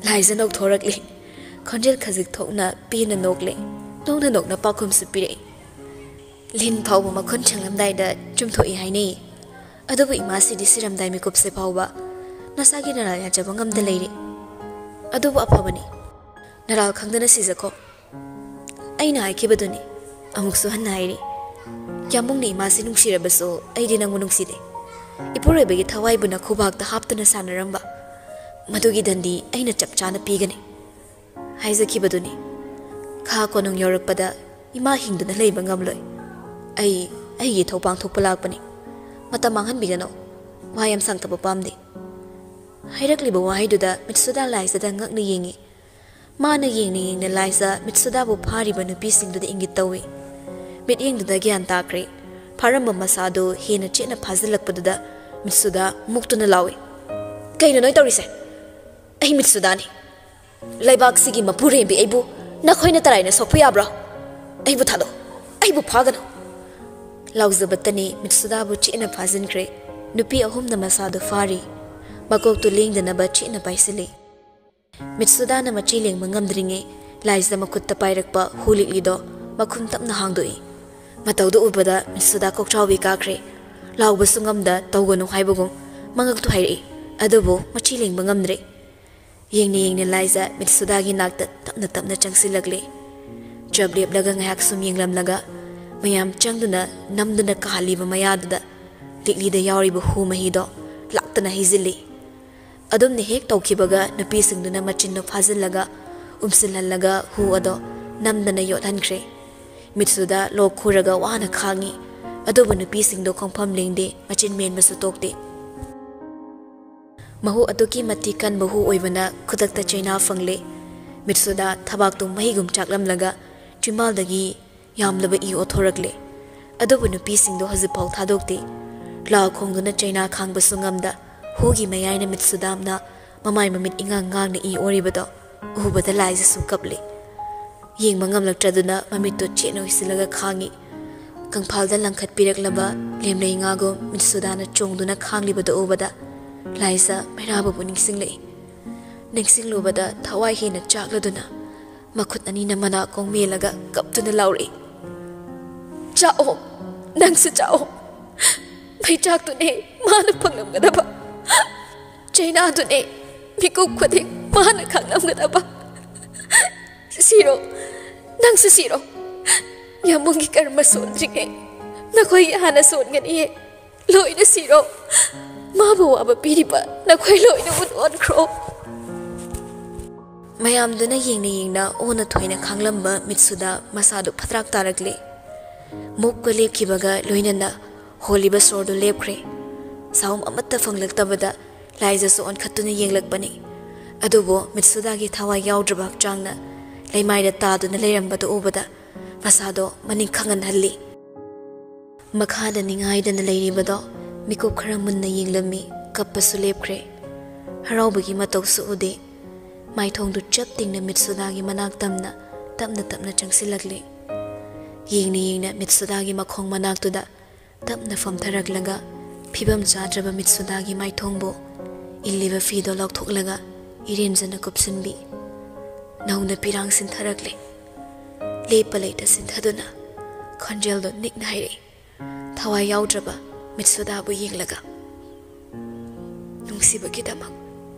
ꯂꯥꯏꯖ ꯅꯧꯊꯣꯔꯛꯂꯤ꯫ ꯈꯣꯟꯖꯦꯜ ꯈꯖꯤꯛ ꯊꯣꯛꯅ ꯄꯦꯟꯅ ꯅꯣꯛꯂꯦ꯫ ꯅꯣꯛꯅ ꯅꯣꯛꯅ ꯄꯥꯎꯈꯨꯝꯁꯨ ꯄꯤꯔꯛꯏ꯫ "ꯂꯤꯟ ꯐꯥꯎꯕ ꯃꯈꯨꯟ ꯁꯦꯡꯂꯝꯗꯥꯏꯗ ꯆꯨꯝꯊꯣꯛꯏ ꯍꯥꯏꯅꯩ꯫ ꯑꯗꯨꯕꯨ ꯏꯃꯥꯁꯤꯗꯤ ꯁꯤꯔꯝꯗꯥꯏ ꯃꯤꯀꯨꯞꯁꯦ ꯐꯥꯎꯕ ꯅꯁꯥꯒꯤ ꯅꯔꯥꯜ ꯌꯥꯖꯕ ꯉꯝꯗ ꯂꯩꯔꯤ꯫ ꯑꯗꯨꯕꯨ ꯑꯐꯕꯅꯤ, ꯅꯔꯥꯜ ꯈꯪꯗꯅ ꯁꯤꯖꯈꯣ꯫ ꯑꯩꯅ ꯍꯥꯏꯈꯤꯕꯗꯨꯅꯤ꯫ ꯑꯃꯨꯛꯁꯨ ꯍꯟꯅ ꯍꯥꯏꯔꯤ, ꯀꯌꯥꯃꯨꯛꯅ ꯏꯃꯥꯁꯤ ꯅꯨꯡꯁꯤꯔꯕꯁꯨ ꯑꯩꯗꯤ ꯅꯪꯕꯨ ꯅꯨꯡꯁꯤꯗꯦ꯫ ꯏꯄꯨꯔꯣꯏꯕꯒꯤ ꯊꯋꯥꯏꯕꯨꯅ ꯈꯨꯕꯥꯛꯇ ꯍꯥꯞꯇꯨꯅ ꯁꯥꯟꯅꯔꯝꯕ꯫ ꯃꯗꯨꯒꯤ ꯗꯟꯗꯤ ꯑꯩꯅ ꯆꯞ ꯆꯥꯅ ꯄꯤꯒꯅꯤ" ꯍꯥꯏꯖꯈꯤꯕꯗꯨꯅꯤ꯫ ꯈꯥ ꯀꯣꯅꯨꯡ ꯌꯧꯔꯛꯄꯗ ꯏꯃꯥ ꯍꯤꯡꯗꯨꯅ ꯂꯩꯕ ꯉꯝꯂꯣꯏ꯫ ꯑꯩ ꯑꯩꯒꯤ ꯏꯊꯧ ꯄꯥꯡꯊꯣꯛꯄ ꯂꯥꯛꯄꯅꯤ꯫ ꯃꯇꯝ ꯃꯥꯡꯍꯟꯕꯤꯒꯅꯨ꯫ ꯋꯥ ꯌꯥꯝ ꯁꯥꯡꯊꯕ ꯄꯥꯝꯗꯦ꯫ ꯍꯥꯏꯔꯛꯂꯤꯕ ꯋꯥꯍꯩꯗꯨꯗ ꯃꯤꯠꯁꯨꯗꯥ ꯂꯥꯏꯖꯗ ꯉꯛꯅ ꯌꯦꯡꯉꯤ꯫ ꯃꯥꯅ ꯌꯦꯡꯅ ꯌꯦꯡꯅ ꯂꯥꯏꯖꯥ ꯃꯤꯠꯁꯨꯗꯥꯕꯨ ꯐꯥꯔꯤꯕ ꯅꯨꯄꯤꯁꯤꯡꯗꯨꯗ ꯏꯪꯒꯤꯠ ꯇꯧꯏ꯫ ꯃꯤꯠꯌꯦꯡꯗꯨꯗ ꯒ꯭ꯌꯥꯟ ꯇꯥꯈ꯭ꯔꯦ꯫ ꯐꯥꯔꯝꯕ ꯃꯁꯥꯗꯨ ꯍꯦꯟꯅ ꯆꯦꯠꯅ ꯐꯥꯖꯤꯜꯂꯛꯄꯗꯨꯗ ꯃꯤꯠꯁꯨꯗꯥ ꯃꯨꯛꯇꯨꯅ ꯂꯥꯎꯏ, "ꯀꯩꯅꯣ ꯅꯣꯏ ꯇꯧꯔꯤꯁꯦ? ꯑꯩ ꯃꯤꯠꯁꯨꯗꯥꯅꯤ꯫ ꯂꯩꯕꯥꯛꯁꯤꯒꯤ ꯃꯄꯨꯔꯦꯝꯕꯤ ꯑꯩꯕꯨ ꯅꯈꯣꯏꯅ ꯇꯔꯥꯏꯅ ꯁꯣꯛꯄ ꯌꯥꯕ꯭ꯔꯣ? ꯑꯩꯕꯨ ꯊꯥꯗꯣꯛ, ꯑꯩꯕꯨ ꯐꯥꯒꯅꯨ!" ꯂꯥꯎꯖꯕꯇꯅꯤ ꯃꯤꯠꯁꯨꯗꯥꯕꯨ ꯆꯦꯠꯅ ꯐꯥꯖꯤꯟꯈ꯭ꯔꯦ꯫ ꯅꯨꯄꯤ ꯑꯍꯨꯝꯅ ꯃꯁꯥꯗꯨ ꯐꯥꯔꯤ꯫ ꯃꯀꯣꯛꯇꯨ ꯂꯦꯡꯗꯅꯕ ꯆꯦꯠꯅ ꯄꯥꯏꯁꯤꯜꯂꯤ꯫ ꯃꯤꯠꯁꯨꯗꯥꯅ ꯃꯆꯤ ꯂꯦꯡꯕ ꯉꯝꯗ꯭ꯔꯤꯉꯩ ꯂꯥꯏꯖꯥ ꯃꯈꯨꯠꯇ ꯄꯥꯏꯔꯛꯄ ꯍꯨ ꯂꯤꯛꯂꯤꯗꯣ ꯃꯈꯨꯝ ꯇꯞꯅ ꯍꯥꯡꯗꯣꯛꯏ꯫ ꯃꯇꯧꯗꯨ ꯎꯕꯗ ꯃꯤꯠꯁꯨꯗꯥ ꯀꯣꯛꯆꯥꯎꯕꯤ ꯀꯥꯈ꯭ꯔꯦ꯫ ꯂꯥꯎꯕꯁꯨ ꯉꯝꯗ ꯇꯧꯒꯅꯨ ꯍꯥꯏꯕꯒꯨꯝ ꯃꯉꯛꯇꯨ ꯍꯥꯏꯔꯛꯏ꯫ ꯑꯗꯨꯕꯨ ꯃꯆꯤ ꯂꯦꯡꯕ ꯉꯝꯗ꯭ꯔꯦ꯫ ꯌꯦꯡꯅ ꯌꯦꯡꯅ ꯂꯥꯏꯖꯥ ꯃꯤꯠꯁꯨꯗꯥꯒꯤ ꯅꯥꯛꯇ ꯇꯞꯅ ꯇꯞꯅ ꯆꯪꯁꯤꯜꯂꯛꯂꯦ꯫ ꯆꯞ ꯂꯦꯞꯂꯒ ꯉꯥꯏꯍꯥꯛ ꯁꯨꯝ ꯌꯦꯡꯂꯝꯂꯒ ꯃꯌꯥꯝ ꯆꯪꯗꯨꯅ ꯅꯝꯗꯨꯅ ꯀꯥꯍꯜꯂꯤꯕ ꯃꯌꯥꯗꯨꯗ ꯂꯤꯛꯂꯤꯗ ꯌꯥꯎꯔꯤꯕ ꯍꯨ ꯃꯍꯤꯗꯣ ꯂꯥꯛꯇꯅ ꯍꯩꯖꯤꯜꯂꯤ꯫ ꯑꯗꯨꯝꯅ ꯍꯦꯛ ꯇꯧꯈꯤꯕꯒ ꯅꯨꯄꯤꯁꯤꯡꯗꯨꯅ ꯃꯆꯤꯟꯗꯨ ꯐꯥꯖꯤꯜꯂꯒ ꯎꯝꯁꯤꯜꯍꯜꯂꯒ ꯍꯨ ꯑꯗꯣ ꯅꯝꯗꯅ ꯌꯣꯠꯍꯟꯈ꯭ꯔꯦ꯫ ꯃꯤꯠꯁꯨꯗꯥ ꯂꯣꯛ ꯈꯨꯔꯒ ꯋꯥꯅ ꯈꯥꯡꯉꯤ꯫ ꯑꯗꯨꯕꯨ ꯅꯨꯄꯤꯁꯤꯡꯗꯣ ꯈꯣꯡꯐꯝ ꯂꯦꯡꯗꯦ, ꯃꯆꯤꯟ ꯃꯦꯟꯕꯁꯨ ꯇꯣꯛꯇꯦ꯫ ꯃꯍꯨ ꯑꯗꯨꯛꯀꯤ ꯃꯇꯤꯛ ꯀꯟꯕ ꯍꯨ ꯑꯣꯏꯕꯅ ꯈꯨꯗꯛꯇ ꯆꯩꯅꯥ ꯐꯪꯂꯦ꯫ ꯃꯤꯠꯁꯨꯗꯥ ꯊꯕꯥꯛꯇꯨ ꯃꯩꯒꯨꯝ ꯆꯥꯛꯂꯝꯂꯒ ꯆꯤꯝꯕꯥꯜꯗꯒꯤ ꯌꯥꯝꯂꯕ ꯏ ꯑꯣꯊꯣꯔꯛꯂꯦ꯫ ꯑꯗꯨꯕꯨ ꯅꯨꯄꯤꯁꯤꯡꯗꯨ ꯍꯧꯖꯤꯛꯐꯥꯎ ꯊꯥꯗꯣꯛꯇꯦ꯫ ꯂꯥꯎ ꯈꯣꯡꯗꯨꯅ ꯆꯩꯅꯥ ꯈꯥꯡꯕꯁꯨ ꯉꯝꯗ ꯍꯨꯒꯤ ꯃꯌꯥꯏꯅ ꯃꯤꯠꯁꯨꯗꯥꯝꯅ ꯃꯃꯥꯏ ꯃꯃꯤꯠ ꯏꯉꯥꯡ ꯉꯥꯡꯅ ꯏ ꯑꯣꯔꯤꯕꯗꯣ ꯎꯕꯗ ꯂꯥꯏꯖꯥꯁꯨ ꯀꯞꯂꯤ꯫ ꯌꯦꯡꯕ ꯉꯝꯂꯛꯇ꯭ꯔꯗꯨꯅ ꯃꯃꯤꯠꯇꯨ ꯆꯦꯠꯅ ꯎꯏꯁꯤꯜꯂꯒ ꯈꯥꯡꯉꯤ꯫ ꯀꯪꯐꯥꯜꯗ ꯂꯪꯈꯠꯄꯤꯔꯛꯂꯕ ꯂꯦꯝꯂꯩ ꯉꯥꯒꯨꯝ ꯃꯤꯠꯁꯨꯗꯥꯅ ꯆꯣꯡꯗꯨꯅ ꯈꯥꯡꯂꯤꯕꯗꯨ ꯎꯕꯗ ꯂꯥꯏꯖꯥ ꯃꯩꯔꯥꯕꯕꯨ ꯅꯤꯡꯁꯤꯡꯂꯛꯏ꯫ ꯅꯤꯡꯁꯤꯡꯂꯨꯕꯗ ꯊꯋꯥꯏ ꯍꯦꯟꯅ ꯆꯥꯛꯂꯗꯨꯅ ꯃꯈꯨꯠ ꯑꯅꯤꯅ ꯃꯅꯥꯀꯣꯡ ꯃꯦꯜꯂꯒ ꯀꯞꯇꯨꯅ ꯂꯥꯎꯔꯛꯏ, "ꯆꯥꯛꯑꯣ, ꯅꯪꯁꯨ ꯆꯥꯛꯑꯣ꯫ ꯃꯩꯆꯥꯛꯇꯨꯅꯦ ꯃꯥꯅ ꯐꯪꯂꯝꯒꯗꯕ꯫ ꯆꯩꯅꯥꯗꯨꯅꯦ ꯃꯤꯀꯨꯞ ꯈꯨꯗꯤꯡ ꯃꯥꯅ ꯈꯪꯂꯝꯒꯗꯕ꯫ ꯁꯤꯔꯣ, ꯅꯪꯁꯨ ꯁꯤꯔꯣ꯫ ꯌꯥꯝꯕꯨꯡꯒꯤ ꯀꯔꯃ ꯁꯣꯟꯗ꯭ꯔꯤꯉꯩ ꯅꯈꯣꯏꯒꯤ ꯍꯥꯟꯅ ꯁꯣꯟꯒꯅꯤꯌꯦ꯫ ꯂꯣꯏꯅ ꯁꯤꯔꯣ꯫ ꯃꯥꯕꯨ ꯋꯥꯕ ꯄꯤꯔꯤꯕ ꯅꯈꯣꯏ ꯂꯣꯏꯅ ꯎꯠ ꯑꯣꯟꯈ꯭ꯔꯣ꯫" ꯃꯌꯥꯝꯗꯨꯅ ꯌꯦꯡꯅ ꯌꯦꯡꯅ ꯑꯣꯟꯅ ꯊꯣꯏꯅ ꯈꯥꯡꯂꯝꯕ ꯃꯤꯠꯁꯨꯗꯥ ꯃꯁꯥꯗꯨ ꯐꯠꯇ꯭ꯔꯥꯛ ꯇꯥꯔꯛꯂꯦ꯫ ꯃꯨꯛꯄ ꯂꯦꯞꯈꯤꯕꯒ ꯂꯣꯏꯅꯅ ꯍꯣꯜꯂꯤꯕ ꯁꯣꯔꯗꯨ ꯂꯦꯞꯈ꯭ꯔꯦ꯫ ꯁꯥꯎꯝ ꯑꯃꯠꯇ ꯐꯪꯂꯛꯇꯕꯗ ꯂꯥꯏꯖꯥꯁꯨ ꯑꯣꯟꯈꯠꯇꯨꯅ ꯌꯦꯡꯂꯛꯄꯅꯤ꯫ ꯑꯗꯨꯕꯨ ꯃꯤꯠꯁꯨꯗꯥꯒꯤ ꯊꯋꯥꯏ ꯌꯥꯎꯗ꯭ꯔꯕ ꯍꯛꯆꯥꯡꯅ ꯂꯩꯃꯥꯏꯗ ꯇꯥꯗꯨꯅ ꯂꯩꯔꯝꯕꯗꯨ ꯎꯕꯗ ꯃꯁꯥꯗꯣ ꯃꯅꯤꯡ ꯈꯪꯍꯟꯍꯜꯂꯤ꯫ ꯃꯈꯥꯗ ꯅꯤꯡꯉꯥꯏꯗꯅ ꯂꯩꯔꯤꯕꯗꯣ ꯃꯤꯀꯨꯞ ꯈꯔ ꯃꯨꯟꯅ ꯌꯦꯡꯂꯝꯃꯤ꯫ ꯀꯞꯄꯁꯨ ꯂꯦꯞꯈ꯭ꯔꯦ꯫ ꯍꯔꯥꯎꯕꯒꯤ ꯃꯇꯧꯁꯨ ꯎꯗꯦ꯫ ꯃꯥꯏꯊꯣꯡꯗꯨ ꯆꯞ ꯇꯤꯡꯅ ꯃꯤꯠꯁꯨꯗꯥꯒꯤ ꯃꯅꯥꯛ ꯇꯝꯅ ꯇꯞꯅ ꯇꯞꯅ ꯆꯪꯁꯤꯜꯂꯛꯂꯤ꯫ ꯌꯦꯡꯅ ꯌꯦꯡꯅ ꯃꯤꯠꯁꯨꯗꯥꯒꯤ ꯃꯈꯣꯡ ꯃꯅꯥꯛꯇꯨꯗ ꯇꯞꯅ ꯐꯝꯊꯔꯛꯂꯒ ꯐꯤꯕꯝ ꯆꯥꯗ꯭ꯔꯕ ꯃꯤꯠꯁꯨꯗꯥꯒꯤ ꯃꯥꯏꯊꯣꯡꯕꯨ ꯏꯜꯂꯤꯕ ꯐꯤꯗꯣ ꯂꯧꯊꯣꯛꯂꯒ ꯏꯔꯦꯟꯖꯅ ꯀꯨꯞꯁꯤꯟꯕꯤ꯫ ꯅꯧꯅ ꯄꯤꯔꯥꯡ ꯁꯤꯟꯊꯔꯛꯂꯦ꯫ ꯂꯦꯞꯄ ꯂꯩꯇ ꯁꯤꯟꯊꯗꯨꯅ ꯈꯣꯟꯖꯦꯜꯗꯣ ꯅꯤꯛꯅ ꯍꯥꯏꯔꯛꯏ, ꯊꯋꯥꯏ ꯌꯥꯎꯗ꯭ꯔꯕ ꯃꯤꯠꯁꯨꯗꯥꯕꯨ ꯌꯦꯡꯂꯒ꯫ "ꯅꯨꯡꯁꯤꯕꯒꯤꯗꯃꯛ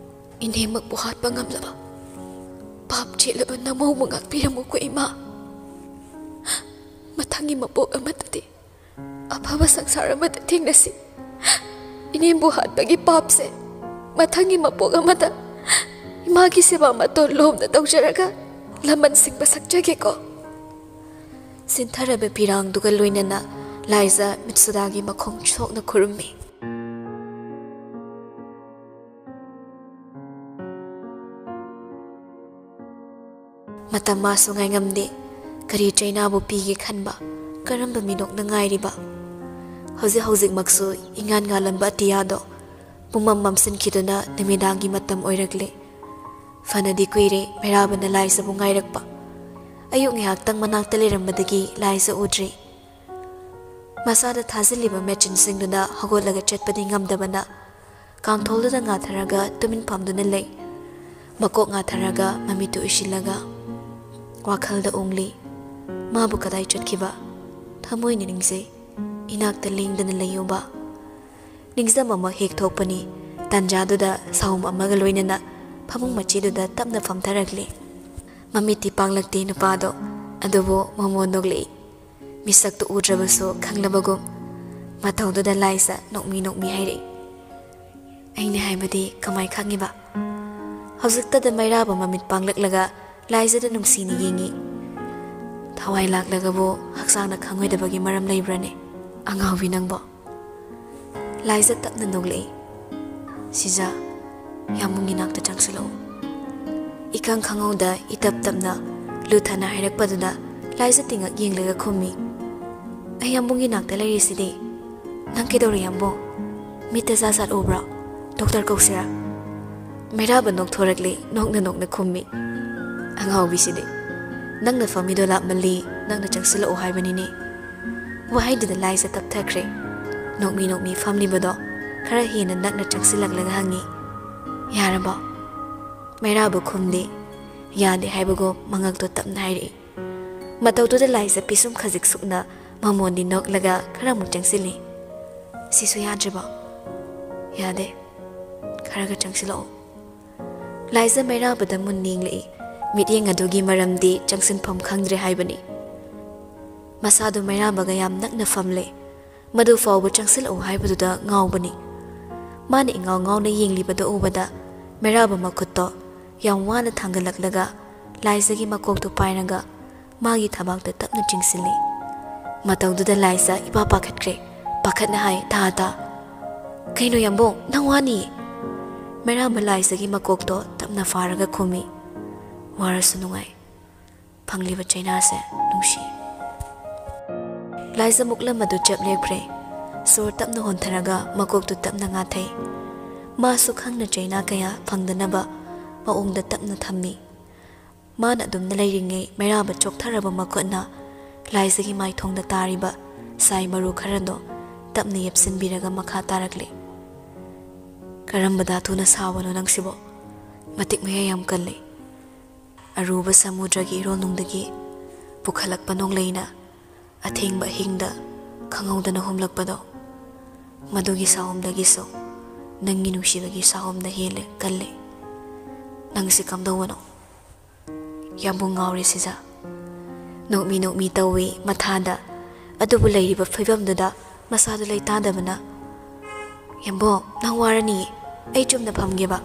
ꯏꯅꯦꯃꯛꯄꯨ ꯍꯥꯠꯄ ꯉꯝꯂꯕ ꯄꯥꯞ ꯆꯦꯜꯂꯕ ꯅꯃꯧꯕꯨ ꯉꯥꯛꯄꯤꯔꯝꯃꯨꯀꯣ ꯏꯃꯥ꯫ ꯃꯊꯪꯒꯤ ꯃꯄꯣꯛ ꯑꯃꯗꯗꯤ ꯑꯐꯕ ꯁꯪꯁꯥꯔ ꯑꯃꯗ ꯊꯦꯡꯅꯁꯤ꯫ ꯏꯅꯦꯝꯕꯨ ꯍꯥꯠꯄꯒꯤ ꯄꯥꯞꯁꯦ ꯃꯊꯪꯒꯤ ꯃꯄꯣꯛ ꯑꯃꯗ ꯏꯃꯥꯒꯤ ꯁꯦꯕꯥ ꯃꯇꯣꯟ ꯂꯣꯝꯅ ꯇꯧꯖꯔꯒ ꯂꯃꯟ ꯁꯤꯡꯕ ꯁꯛꯆꯒꯦꯀꯣ"꯫ ꯁꯤꯟꯊꯔꯕ ꯐꯤꯔꯥꯡꯗꯨꯒ ꯂꯣꯏꯅꯅ ꯂꯥꯏꯖ ꯃꯤꯠꯁꯨꯗꯥꯒꯤ ꯃꯈꯣꯡ ꯁꯣꯛꯅ ꯈꯨꯔꯨꯝꯃꯤ꯫ ꯃꯇꯝ ꯃꯥꯁꯨ ꯉꯥꯏꯉꯝꯗꯦ꯫ ꯀꯔꯤ ꯆꯩꯅꯥꯕꯨ ꯄꯤꯒꯦ ꯈꯟꯕ, ꯀꯔꯝꯕ ꯃꯤꯅꯣꯛꯅ ꯉꯥꯏꯔꯤꯕ? ꯍꯧꯖꯤꯛ ꯍꯧꯖꯤꯛꯃꯛꯁꯨ ꯏꯉꯥꯟ ꯉꯥꯜꯂꯝꯕ ꯑꯇꯤꯌꯥꯗꯣ ꯄꯨꯝꯃꯝ ꯃꯝꯁꯤꯟꯈꯤꯗꯨꯅ ꯅꯨꯃꯤꯗꯥꯡꯒꯤ ꯃꯇꯝ ꯑꯣꯏꯔꯛꯂꯦ꯫ ꯐꯅꯗꯤ ꯀꯨꯏꯔꯦ ꯃꯩꯔꯥꯕꯅ ꯂꯥꯏꯖꯕꯨ ꯉꯥꯏꯔꯛꯄ꯫ ꯑꯌꯨꯛ ꯉꯥꯏꯍꯥꯛꯇꯪ ꯃꯅꯥꯛꯇ ꯂꯩꯔꯝꯕꯗꯒꯤ ꯂꯥꯏꯖ ꯎꯗ꯭ꯔꯦ꯫ ꯃꯁꯥꯗ ꯊꯥꯖꯤꯜꯂꯤꯕ ꯃꯦꯆꯤꯟꯁꯤꯡꯗꯨꯅ ꯍꯧꯒꯠꯂꯒ ꯆꯠꯄꯗꯤ ꯉꯝꯗꯕꯅ ꯀꯥꯡꯊꯣꯜꯗꯨꯗ ꯉꯥꯊꯔꯒ ꯇꯨꯃꯤꯟ ꯐꯝꯗꯨꯅ ꯂꯩ꯫ ꯃꯀꯣꯛ ꯉꯥꯊꯔꯒ ꯃꯃꯤꯠꯇꯨ ꯎꯏꯁꯤꯜꯂꯒ ꯋꯥꯈꯜꯗ ꯎꯡꯂꯤ꯫ ꯃꯥꯕꯨ ꯀꯗꯥꯏ ꯆꯠꯈꯤꯕ? ꯊꯃꯣꯏꯅ ꯅꯤꯡꯖꯩ꯫ ꯏꯅꯥꯛꯇ ꯂꯦꯡꯗꯅ ꯂꯩꯌꯨꯕ꯫ ꯅꯤꯡꯖꯝ ꯑꯃ ꯍꯦꯛ ꯊꯣꯛꯄꯅꯤ꯫ ꯇꯥꯟꯖꯥꯗꯨꯗ ꯁꯥꯍꯨꯝ ꯑꯃꯒ ꯂꯣꯏꯅꯅ ꯐꯃꯨꯡ ꯃꯆꯤꯗꯨꯗ ꯇꯞꯅ ꯐꯝꯊꯔꯛꯂꯤ꯫ ꯃꯃꯤꯠꯇꯤ ꯄꯥꯡꯂꯛꯇꯦ ꯅꯨꯄꯥꯗꯣ, ꯑꯗꯨꯕꯨ ꯃꯃꯣꯟ ꯅꯣꯛꯂꯛꯏ꯫ ꯃꯤꯁꯛꯇꯨ ꯎꯗ꯭ꯔꯕꯁꯨ ꯈꯪꯂꯕꯒꯨꯝ꯫ ꯃꯇꯧꯗꯨꯗ ꯂꯥꯏꯖ ꯅꯣꯛꯃꯤ ꯅꯣꯛꯃꯤ ꯍꯥꯏꯔꯛꯏ, "ꯑꯩꯅ ꯍꯥꯏꯕꯗꯤ ꯀꯃꯥꯏ ꯈꯪꯉꯤꯕ?" ꯍꯧꯖꯤꯛꯇꯗ ꯃꯩꯔꯥꯕ ꯃꯃꯤꯠ ꯄꯥꯡꯂꯛꯂꯒ ꯂꯥꯏꯖꯗ ꯅꯨꯡꯁꯤꯅ ꯌꯦꯡꯉꯤ꯫ "ꯊꯋꯥꯏ ꯂꯥꯛꯂꯒꯕꯨ ꯍꯛꯆꯥꯡꯅ ꯈꯪꯉꯣꯏꯗꯕꯒꯤ ꯃꯔꯝ ꯂꯩꯕ꯭ꯔꯅꯦ, ꯑꯉꯥꯎꯕꯤ ꯅꯪꯕꯣ?" ꯂꯥꯏꯖ ꯇꯞꯅ ꯅꯣꯛꯂꯛꯏ꯫ "ꯁꯤꯖ, ꯌꯥꯝꯕꯨꯡꯒꯤ ꯅꯥꯛꯇ ꯆꯪꯁꯤꯜꯂꯛꯎ꯫ ꯏꯈꯪ ꯈꯪꯍꯧꯗ ꯏꯇꯞ ꯇꯞꯅ ꯂꯨꯊꯅ ꯍꯥꯏꯔꯛꯄꯗꯨꯗ ꯂꯥꯏꯖ ꯇꯤꯡꯉꯛ ꯌꯦꯡꯂꯒ ꯈꯨꯝꯃꯤ, "ꯑꯩ ꯌꯥꯝꯕꯨꯡꯒꯤ ꯅꯥꯛꯇ ꯂꯩꯔꯤꯁꯤꯗꯤ꯫ ꯅꯪ ꯀꯩꯗꯧꯔꯦ ꯌꯥꯝꯕꯨꯡ? ꯃꯤꯠꯇ ꯖꯥꯠ ꯖꯥꯠ ꯎꯕ꯭ꯔꯣ? ꯗꯣꯛꯇꯔ ꯀꯧꯁꯤꯔꯥ?" ꯃꯩꯔꯥꯕ ꯅꯣꯛꯊꯣꯔꯛꯂꯦ, ꯅꯣꯛꯅ ꯅꯣꯛꯅ ꯈꯨꯝꯃꯤ, "ꯑꯉꯥꯎꯕꯤꯁꯤꯗꯤ, ꯅꯪꯅ ꯐꯝꯃꯤꯗꯣ ꯂꯥꯞꯃꯜꯂꯤ, ꯅꯪꯅ ꯆꯪꯁꯤꯜꯂꯛꯑꯣ ꯍꯥꯏꯕꯅꯤꯅꯦ"꯫ ꯋꯥꯍꯩꯗꯨꯗ ꯂꯥꯏꯖ ꯇꯞꯊꯈ꯭ꯔꯦ꯫ ꯅꯣꯛꯃꯤ ꯅꯣꯛꯃꯤ ꯐꯝꯂꯤꯕꯗꯣ ꯈꯔ ꯍꯦꯟꯅ ꯅꯛꯅ ꯆꯪꯁꯤꯜꯂꯛꯂꯒ ꯍꯪꯉꯤ, "ꯌꯥꯔꯕꯣ?" ꯃꯩꯔꯥꯕ ꯈꯨꯝꯗꯦ꯫ "ꯌꯥꯗꯦ" ꯍꯥꯏꯕꯒꯨꯝ ꯃꯉꯛꯇꯣ ꯇꯞꯅ ꯍꯥꯏꯔꯛꯏ꯫ ꯃꯇꯧꯗꯨꯗ ꯂꯥꯏꯖ ꯄꯤꯁꯨꯝ ꯈꯖꯤꯛ ꯁꯨꯛꯅ ꯃꯃꯣꯟꯗꯤ ꯅꯣꯛꯂꯒ ꯈꯔ ꯑꯃꯨꯛ ꯆꯪꯁꯤꯜꯂꯤ꯫ "ꯁꯤꯁꯨ ꯌꯥꯗ꯭ꯔꯤꯕꯣ?" "ꯌꯥꯗꯦ, ꯈꯔꯒ ꯆꯪꯁꯤꯜꯂꯛꯑꯣ"꯫ ꯂꯥꯏꯖ ꯃꯩꯔꯥꯕꯗ ꯃꯨꯟꯅ ꯌꯦꯡꯂꯛꯏ꯫ ꯃꯤꯠꯌꯦꯡ ꯑꯗꯨꯒꯤ ꯃꯔꯝꯗꯤ ꯆꯪꯁꯤꯟꯐꯝ ꯈꯪꯗ꯭ꯔꯦ ꯍꯥꯏꯕꯅꯤ꯫ ꯃꯁꯥꯗꯨ ꯃꯩꯔꯥꯕꯒ ꯌꯥꯝ ꯅꯛꯅ ꯐꯝꯂꯦ꯫ ꯃꯗꯨ ꯐꯥꯎꯕ ꯆꯪꯁꯤꯜꯂꯛꯎ ꯍꯥꯏꯕꯗꯨꯗ ꯉꯥꯎꯕꯅꯤ꯫ ꯃꯥꯅ ꯏꯉꯥꯎ ꯉꯥꯎꯅ ꯌꯦꯡꯂꯤꯕꯗꯨ ꯎꯕꯗ ꯃꯩꯔꯥꯕ ꯃꯈꯨꯠꯇꯣ ꯌꯥꯝ ꯋꯥꯅ ꯊꯥꯡꯒꯠꯂꯛꯂꯒ ꯂꯥꯏꯖꯒꯤ ꯃꯀꯣꯛꯇꯨ ꯄꯥꯏꯔꯒ ꯃꯥꯒꯤ ꯊꯕꯥꯛꯇ ꯇꯞꯅ ꯆꯤꯡꯁꯤꯜꯂꯤ꯫ ꯃꯇꯧꯗꯨꯗ ꯂꯥꯏꯖ ꯏꯄꯥ ꯄꯥꯈꯠꯈ꯭ꯔꯦ꯫ ꯄꯥꯈꯠꯅ ꯍꯥꯏ, "ꯇꯥ, ꯇꯥ"꯫ "ꯀꯩꯅꯣ ꯌꯥꯝꯕꯨꯡ, ꯅꯪ ꯋꯥꯅꯤ"꯫ ꯃꯩꯔꯥꯕ ꯂꯥꯏꯖꯒꯤ ꯃꯀꯣꯛꯇꯣ ꯇꯞꯅ ꯐꯥꯔꯒ ꯈꯨꯝꯃꯤ, "ꯋꯥꯔꯁꯨ ꯅꯨꯡꯉꯥꯏ, ꯐꯪꯂꯤꯕ ꯆꯩꯅꯥꯁꯦ ꯅꯨꯡꯁꯤ"꯫ ꯂꯥꯏꯖ ꯃꯨꯛꯂꯝ ꯑꯗꯨ ꯆꯞ ꯂꯦꯞꯈ꯭ꯔꯦ꯫ ꯁꯣꯔ ꯇꯞꯅ ꯍꯣꯟꯊꯔꯒ ꯃꯀꯣꯛꯇꯨ ꯇꯞꯅ ꯉꯥꯊꯩ꯫ ꯃꯥꯁꯨ ꯈꯪꯅ ꯆꯩꯅꯥ ꯀꯌꯥ ꯐꯪꯗꯅꯕ ꯃꯑꯣꯡꯗ ꯇꯞꯅ ꯊꯝꯃꯤ꯫ ꯃꯥꯅ ꯑꯗꯨꯝꯅ ꯂꯩꯔꯤꯉꯩ ꯃꯩꯔꯥꯕ ꯆꯣꯛꯊꯔꯕ ꯃꯈꯨꯠꯅ ꯂꯥꯏꯖꯒꯤ ꯃꯥꯏꯊꯣꯡꯗ ꯇꯥꯔꯤꯕ ꯁꯥꯏ ꯃꯔꯨ ꯈꯔꯗꯣ ꯇꯞꯅ ꯌꯦꯞꯁꯤꯟꯕꯤꯔꯒ ꯃꯈꯥ ꯇꯥꯔꯛꯂꯤ꯫ "ꯀꯔꯝꯕ ꯙꯥꯇꯨꯅ ꯁꯥꯕꯅꯣ ꯅꯪꯁꯤꯕꯣ? ꯃꯇꯤꯛ ꯃꯌꯥꯏ ꯌꯥꯝ ꯀꯜꯂꯤ꯫ ꯑꯔꯨꯕ ꯁꯃꯨꯗ꯭ꯔꯒꯤ ꯏꯔꯣꯜꯅꯨꯡꯗꯒꯤ ꯄꯨꯈꯠꯂꯛꯄ ꯅꯣꯡꯂꯩꯅ ꯑꯊꯦꯡꯕ ꯑꯍꯤꯡꯗ ꯈꯪꯍꯧꯗꯅ ꯍꯨꯝꯂꯛꯄꯗꯣ, ꯃꯗꯨꯒꯤ ꯁꯥꯍꯨꯝꯗꯒꯤꯁꯨ ꯅꯪꯒꯤ ꯅꯨꯡꯁꯤꯕꯒꯤ ꯁꯥꯍꯨꯝꯅ ꯍꯦꯜꯂꯦ, ꯀꯜꯂꯦ꯫ ꯅꯪꯁꯤ ꯀꯝꯗꯧꯕꯅꯣ?" ꯌꯥꯝꯕꯨꯡ ꯉꯥꯎꯔꯦ ꯁꯤꯖ꯫ ꯅꯣꯛꯃꯤ ꯅꯣꯛꯃꯤ ꯇꯧꯏ ꯃꯊꯥꯗ, ꯑꯗꯨꯕꯨ ꯂꯩꯔꯤꯕ ꯐꯤꯕꯝꯗꯨꯗ ꯃꯁꯥꯗꯨ ꯂꯩꯇꯥꯗꯕꯅ, "ꯌꯥꯝꯕꯨꯡ, ꯅꯪ ꯋꯥꯔꯅꯤꯌꯦ, ꯑꯩ ꯆꯨꯝꯅ ꯐꯝꯒꯦꯕ"꯫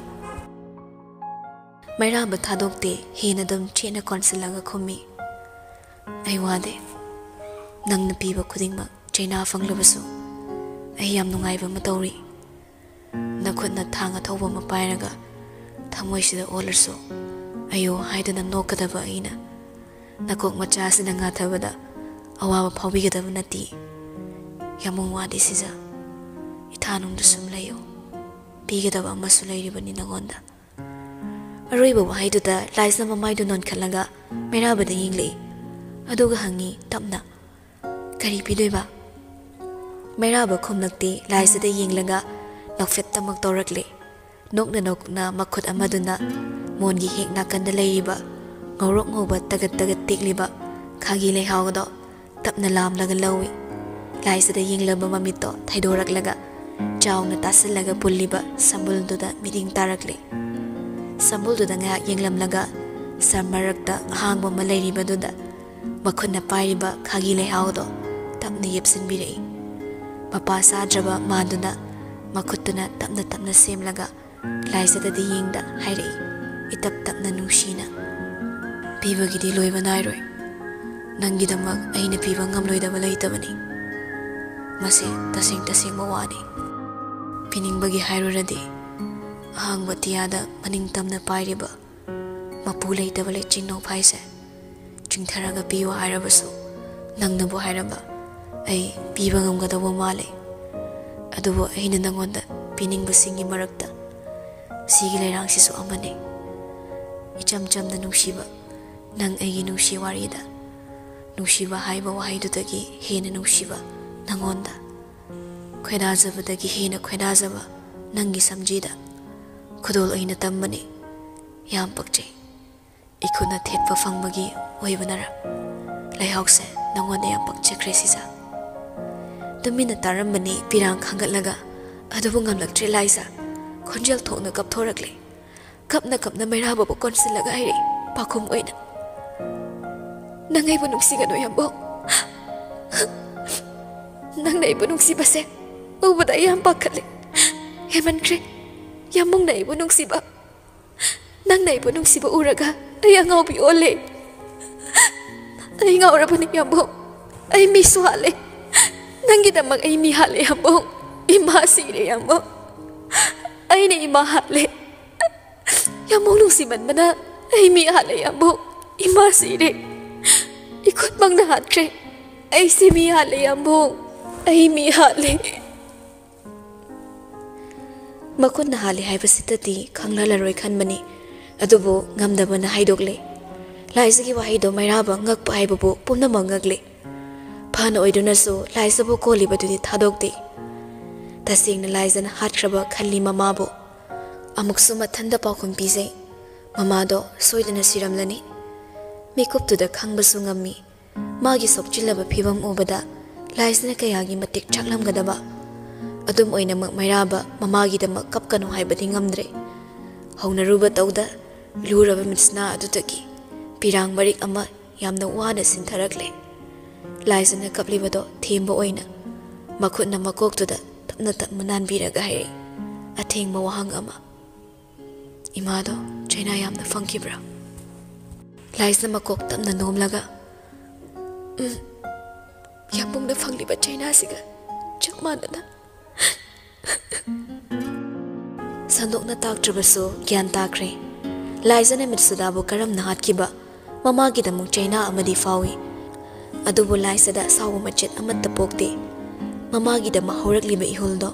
ꯃꯩꯔꯥꯕ ꯊꯥꯗꯣꯛꯇꯦ, ꯍꯦꯟꯅ ꯑꯗꯨꯝ ꯆꯦꯠꯅ ꯀꯣꯟꯁꯤꯜꯂꯒ ꯈꯨꯝꯃꯤ, "ꯑꯩ ꯋꯥꯗꯦ꯫ ꯅꯪꯅ ꯄꯤꯕ ꯈꯨꯗꯤꯡꯃꯛ ꯆꯩꯅꯥ ꯐꯪꯂꯕꯁꯨ ꯑꯩ ꯌꯥꯝ ꯅꯨꯡꯉꯥꯏꯕ ꯑꯃ ꯇꯧꯔꯤ꯫ ꯅꯈꯨꯠꯅ ꯊꯥꯡ ꯑꯊꯧꯕ ꯑꯃ ꯄꯥꯏꯔꯒ ꯊꯃꯣꯏꯁꯤꯗ ꯑꯣꯜꯂꯁꯨ ꯑꯌꯣ ꯍꯥꯏꯗꯨꯅ ꯅꯣꯛꯀꯗꯕ ꯑꯩꯅ ꯅꯀꯣꯛ ꯃꯆꯥꯁꯤꯅ ꯉꯥꯊꯕꯗ ꯑꯋꯥꯕ ꯐꯥꯎꯕꯤꯒꯗꯕ ꯅꯠꯇꯦ꯫ ꯌꯥꯝꯕꯨꯡ ꯋꯥꯗꯤ ꯁꯤꯖ, ꯏꯊꯥꯅꯨꯡꯗ ꯁꯨꯝ ꯂꯩꯌꯣ꯫ ꯄꯤꯒꯗꯕ ꯑꯃꯁꯨ ꯂꯩꯔꯤꯕꯅꯤ ꯅꯉꯣꯟꯗ꯫ ꯑꯔꯣꯏꯕ ꯋꯥꯍꯩꯗꯨꯗ ꯂꯥꯏꯁꯅ ꯃꯃꯥꯏꯗꯨ ꯅꯣꯟꯈꯠꯂꯒ ꯃꯩꯔꯥꯕꯗ ꯌꯦꯡꯂꯛꯏ꯫ ꯑꯗꯨꯒ ꯍꯪꯉꯤ ꯇꯞꯅ, "ꯀꯔꯤ ꯄꯤꯗꯣꯏꯕ?" ꯃꯩꯔꯥꯕ ꯈꯨꯝꯂꯛꯇꯦ꯫ ꯂꯥꯏꯁꯤꯗ ꯌꯦꯡꯂꯒ ꯅꯣꯛꯐꯦꯠꯇꯃꯛ ꯇꯧꯔꯛꯂꯦ꯫ ꯅꯣꯛꯅ ꯅꯣꯛꯅ ꯃꯈꯨꯠ ꯑꯃꯗꯨꯅ ꯃꯣꯟꯒꯤ ꯍꯦꯛ ꯅꯥꯀꯟꯗ ꯂꯩꯔꯤꯕ ꯉꯧꯔꯣꯛ ꯉꯧꯕ ꯇꯒꯠ ꯇꯒꯠ ꯇꯦꯛꯂꯤꯕ ꯈꯥꯒꯤ ꯂꯩꯍꯥꯎꯗꯣ ꯇꯞꯅ ꯂꯥꯝꯂꯒ ꯂꯧꯏ꯫ ꯂꯥꯏꯁꯤꯗ ꯌꯦꯡꯂꯕ ꯃꯃꯤꯠꯇꯣ ꯊꯩꯗꯣꯔꯛꯂꯒ ꯆꯥꯎꯅ ꯇꯥꯁꯤꯜꯂꯒ ꯄꯨꯜꯂꯤꯕ ꯁꯝꯕꯨꯜꯗꯨꯗ ꯃꯤꯠꯌꯦꯡ ꯇꯥꯔꯛꯂꯦ꯫ ꯁꯝꯕꯨꯜꯗꯨꯗ ꯉꯥꯏꯍꯥꯛ ꯌꯦꯡꯂꯝꯂꯒ ꯁꯝ ꯃꯔꯛꯇ ꯑꯍꯥꯡꯕ ꯑꯃ ꯂꯩꯔꯤꯕꯗꯨꯗ ꯃꯈꯨꯠꯅ ꯄꯥꯏꯔꯤꯕ ꯈꯥꯒꯤ ꯂꯩꯍꯥꯎꯗꯣ ꯇꯞꯅ ꯌꯦꯞꯁꯤꯟꯕꯤꯔꯛꯏ꯫ ꯃꯄꯥ ꯆꯥꯗ꯭ꯔꯕ ꯃꯥꯟꯗꯨꯅ ꯃꯈꯨꯠꯇꯨꯅ ꯇꯞꯅ ꯇꯞꯅ ꯁꯦꯝꯂꯒ ꯂꯥꯏꯖꯗꯗꯤ ꯌꯦꯡꯗ ꯍꯥꯏꯔꯛꯏ, ꯏꯇꯞ ꯇꯞꯅ ꯅꯨꯡꯁꯤꯅ, "ꯄꯤꯕꯒꯤꯗꯤ ꯂꯣꯏꯕ ꯅꯥꯏꯔꯣꯏ꯫ ꯅꯪꯒꯤꯗꯃꯛ ꯑꯩꯅ ꯄꯤꯕ ꯉꯝꯂꯣꯏꯗꯕ ꯂꯩꯇꯕꯅꯤ꯫ ꯃꯁꯤ ꯇꯁꯦꯡ ꯇꯁꯦꯡꯕ ꯋꯥꯅꯤ꯫ ꯄꯤꯅꯤꯡꯕꯒꯤ ꯍꯥꯏꯔꯨꯔꯗꯤ, ꯑꯍꯥꯡꯕ ꯑꯇꯤꯌꯥꯗ ꯃꯅꯤꯡ ꯇꯝꯅ ꯄꯥꯏꯔꯤꯕ ꯃꯄꯨ ꯂꯩꯇꯕ ꯂꯩꯆꯤꯡ ꯅꯣꯡꯐꯥꯏꯁꯦ ꯆꯤꯡꯊꯔꯒ ꯄꯤꯌꯨ ꯍꯥꯏꯔꯕꯁꯨ ꯅꯪꯅꯕꯨ ꯍꯥꯏꯔꯝꯕ ꯑꯩ ꯄꯤꯕ ꯉꯝꯒꯗꯧꯕ ꯃꯥꯜꯂꯦ꯫ ꯑꯗꯨꯕꯨ ꯑꯩꯅ ꯅꯪꯉꯣꯟꯗ ꯄꯤꯅꯤꯡꯕꯁꯤꯡꯒꯤ ꯃꯔꯛꯇ ꯁꯤꯒꯤ ꯂꯩꯔꯥꯡꯁꯤꯁꯨ ꯑꯃꯅꯤ꯫ ꯏꯆꯝ ꯆꯝꯅ ꯅꯨꯡꯁꯤꯕ ꯅꯪ ꯑꯩꯒꯤ ꯅꯨꯡꯁꯤ ꯋꯥꯔꯤꯗ, ꯅꯨꯡꯁꯤꯕ ꯍꯥꯏꯕ ꯋꯥꯍꯩꯗꯨꯗꯒꯤ ꯍꯦꯟꯅ ꯅꯨꯡꯁꯤꯕ ꯅꯪꯉꯣꯟꯗ, ꯈꯣꯏꯗꯥꯖꯕꯗꯒꯤ ꯍꯦꯟꯅ ꯈꯣꯏꯗꯥꯖꯕ ꯅꯪꯒꯤ ꯁꯝꯖꯤꯗ ꯈꯨꯗꯣꯜ ꯑꯣꯏꯅ ꯇꯝꯕꯅꯤ꯫ ꯌꯥꯝ ꯄꯛꯆꯩ꯫ ꯏꯈꯨꯠꯅ ꯊꯦꯠꯄ ꯐꯪꯕꯒꯤ ꯑꯣꯏꯕꯅꯔ ꯂꯩꯍꯥꯎꯁꯦ ꯅꯪꯉꯣꯟꯗ ꯌꯥꯝ ꯄꯛꯆꯈ꯭ꯔꯦ ꯁꯤꯖ꯫" ꯇꯨꯃꯤꯟꯅ ꯇꯥꯔꯝꯕꯅꯤ ꯄꯤꯔꯥꯡ ꯈꯥꯡꯒꯠꯂꯒ, ꯑꯗꯨꯕꯨ ꯉꯝꯂꯛꯇ꯭ꯔꯦ ꯂꯥꯏꯖ꯫ ꯈꯣꯟꯖꯦꯜ ꯊꯣꯛꯅ ꯀꯞꯊꯣꯔꯛꯂꯦ꯫ ꯀꯞꯅ ꯀꯞꯅ ꯃꯩꯔꯥꯕꯕꯨ ꯀꯣꯟꯁꯤꯜꯂꯒ ꯍꯥꯏꯔꯛꯏ ꯄꯥꯈꯨꯝ ꯑꯣꯏꯅ, "ꯅꯪ ꯑꯩꯕꯨ ꯅꯨꯡꯁꯤꯒꯅꯨ ꯌꯥꯝꯕꯨꯡ꯫ ꯅꯪꯅ ꯑꯩꯕꯨ ꯅꯨꯡꯁꯤꯕꯁꯦ ꯎꯕꯗ ꯑꯩ ꯌꯥꯝ ꯄꯥꯈꯠꯂꯦ꯫ ꯍꯦꯟꯃꯟꯈ꯭ꯔꯦ꯫ ꯌꯥꯝꯕꯨꯡꯅ ꯑꯩꯕꯨ ꯅꯨꯡꯁꯤꯕ, ꯅꯪꯅ ꯑꯩꯕꯨ ꯅꯨꯡꯁꯤꯕ ꯎꯔꯒ ꯑꯩ ꯑꯉꯥꯎꯕꯤ ꯑꯣꯜꯂꯦ꯫ ꯑꯩ ꯉꯥꯎꯔꯕꯅꯤ ꯌꯥꯝꯕꯨꯡ꯫ ꯑꯩ ꯃꯤꯁꯨ ꯍꯥꯠꯂꯦ꯫ ꯅꯪꯒꯤꯗꯃꯛ ꯑꯩ ꯃꯤ ꯍꯥꯠꯂꯦ ꯌꯥꯝꯕꯨꯡ꯫ ꯏꯃꯥ ꯁꯤꯔꯦ ꯌꯥꯝꯕꯨꯡ꯫ ꯑꯩꯅ ꯏꯃꯥ ꯍꯥꯠꯂꯦ꯫ ꯌꯥꯝꯕꯨꯡ ꯅꯨꯡꯁꯤꯃꯟꯕꯅ ꯑꯩ ꯃꯤ ꯍꯥꯠꯂꯦ, ꯌꯥꯝꯕꯨꯡ꯫ ꯏꯃꯥ ꯁꯤꯔꯦ꯫ ꯏꯈꯨꯠꯃꯛꯅ ꯍꯥꯠꯈ꯭ꯔꯦ꯫ ꯑꯩꯁꯦ ꯃꯤ ꯍꯥꯠꯂꯦ, ꯌꯥꯝꯕꯨꯡ꯫ ꯑꯩ ꯃꯤ ꯍꯥꯠꯂꯦ꯫ ꯃꯈꯨꯠꯅ ꯍꯥꯠꯂꯦ ꯍꯥꯏꯕꯁꯤꯗꯗꯤ ꯈꯪꯂꯍꯜꯂꯔꯣꯏ ꯈꯟꯕꯅꯤ, ꯑꯗꯨꯕꯨ ꯉꯝꯗꯕꯅ ꯍꯥꯏꯗꯣꯛꯂꯦ꯫ ꯂꯥꯏꯖꯒꯤ ꯋꯥꯍꯩꯗꯣ ꯃꯩꯔꯥꯕ ꯉꯛꯄ ꯍꯥꯏꯕꯕꯨ ꯄꯨꯝꯅꯃꯛ ꯉꯛꯂꯦ꯫ ꯐꯅ ꯑꯣꯏꯗꯨꯅꯁꯨ ꯂꯥꯏꯖꯕꯨ ꯀꯣꯜꯂꯤꯕꯗꯨꯗꯤ ꯊꯥꯗꯣꯛꯇꯦ꯫ ꯇꯁꯦꯡꯅ ꯂꯥꯏꯖꯅ ꯍꯥꯠꯈ꯭ꯔꯕ ꯈꯜꯂꯤ ꯃꯃꯥꯕꯨ꯫ ꯑꯃꯨꯛꯁꯨ ꯃꯊꯟꯇ ꯄꯥꯎꯈꯨꯝ ꯄꯤꯖꯩ꯫ ꯃꯃꯥꯗꯣ ꯁꯣꯏꯗꯅ ꯁꯤꯔꯝꯂꯅꯤ꯫ ꯃꯤꯀꯨꯞꯇꯨꯗ ꯈꯪꯕꯁꯨ ꯉꯝꯃꯤ꯫ ꯃꯥꯒꯤ ꯁꯣꯛꯆꯤꯜꯂꯕ ꯐꯤꯕꯝ ꯎꯕꯗ ꯂꯥꯏꯖꯅ ꯀꯌꯥꯒꯤ ꯃꯇꯤꯛ ꯆꯥꯛꯂꯝꯒꯗꯕ꯫ ꯑꯗꯨꯝ ꯑꯣꯏꯅꯃꯛ ꯃꯩꯔꯥꯕ ꯃꯃꯥꯒꯤꯗꯃꯛ ꯀꯞꯀꯅꯨ ꯍꯥꯏꯕꯗꯤ ꯉꯝꯗ꯭ꯔꯦ꯫ ꯍꯧꯅꯔꯨꯕ ꯇꯧꯗ ꯂꯨꯔꯕ ꯃꯤꯠꯁꯅꯥ ꯑꯗꯨꯗꯒꯤ ꯄꯤꯔꯥꯡ ꯃꯔꯤꯛ ꯑꯃ ꯌꯥꯝꯅ ꯋꯥꯅ ꯁꯤꯟꯊꯔꯛꯂꯦ꯫ ꯂꯥꯏꯖꯅ ꯀꯞꯂꯤꯕꯗꯣ ꯊꯦꯝꯕ ꯑꯣꯏꯅ ꯃꯈꯨꯠꯅ ꯃꯀꯣꯛꯇꯨꯗ ꯇꯞꯅ ꯇꯞꯅ ꯅꯥꯟꯕꯤꯔꯒ ꯍꯥꯏꯔꯛꯏ ꯑꯊꯦꯡꯕ ꯋꯥꯍꯪ ꯑꯃ꯫ "ꯏꯃꯥꯗꯣ ꯆꯩꯅꯥ ꯌꯥꯝꯅ ꯐꯪꯈꯤꯕ꯭ꯔꯥ?" ꯂꯥꯏꯖꯅ ꯃꯀꯣꯛ ꯇꯞꯅ ꯅꯣꯝꯂꯒ, "ꯎꯝ, ꯌꯥꯝꯕꯨꯡꯅ ꯐꯪꯂꯤꯕ ꯆꯩꯅꯥꯁꯤꯒ ꯆꯞ ꯃꯥꯟꯅꯅ꯫" ꯁꯟꯗꯣꯛꯅ ꯇꯥꯛꯇ꯭ꯔꯕꯁꯨ ꯒ꯭ꯌꯥꯟ ꯇꯥꯈ꯭ꯔꯦ꯫ ꯂꯥꯏꯖꯅ ꯃꯤꯠꯁꯨꯗꯥꯕꯨ ꯀꯔꯝꯅ ꯍꯥꯠꯈꯤꯕ? ꯃꯃꯥꯒꯤꯗꯃꯛ ꯆꯩꯅꯥ ꯑꯃꯗꯤ ꯐꯥꯎꯏ꯫ ꯑꯗꯨꯕꯨ ꯂꯥꯏꯖꯗ ꯑꯁꯥꯎꯕ ꯃꯆꯦꯠ ꯑꯃꯠꯇ ꯄꯣꯛꯇꯦ꯫ ꯃꯃꯥꯒꯤꯗꯃꯛ ꯍꯧꯔꯛꯂꯤꯕ ꯏꯍꯨꯜꯗꯣ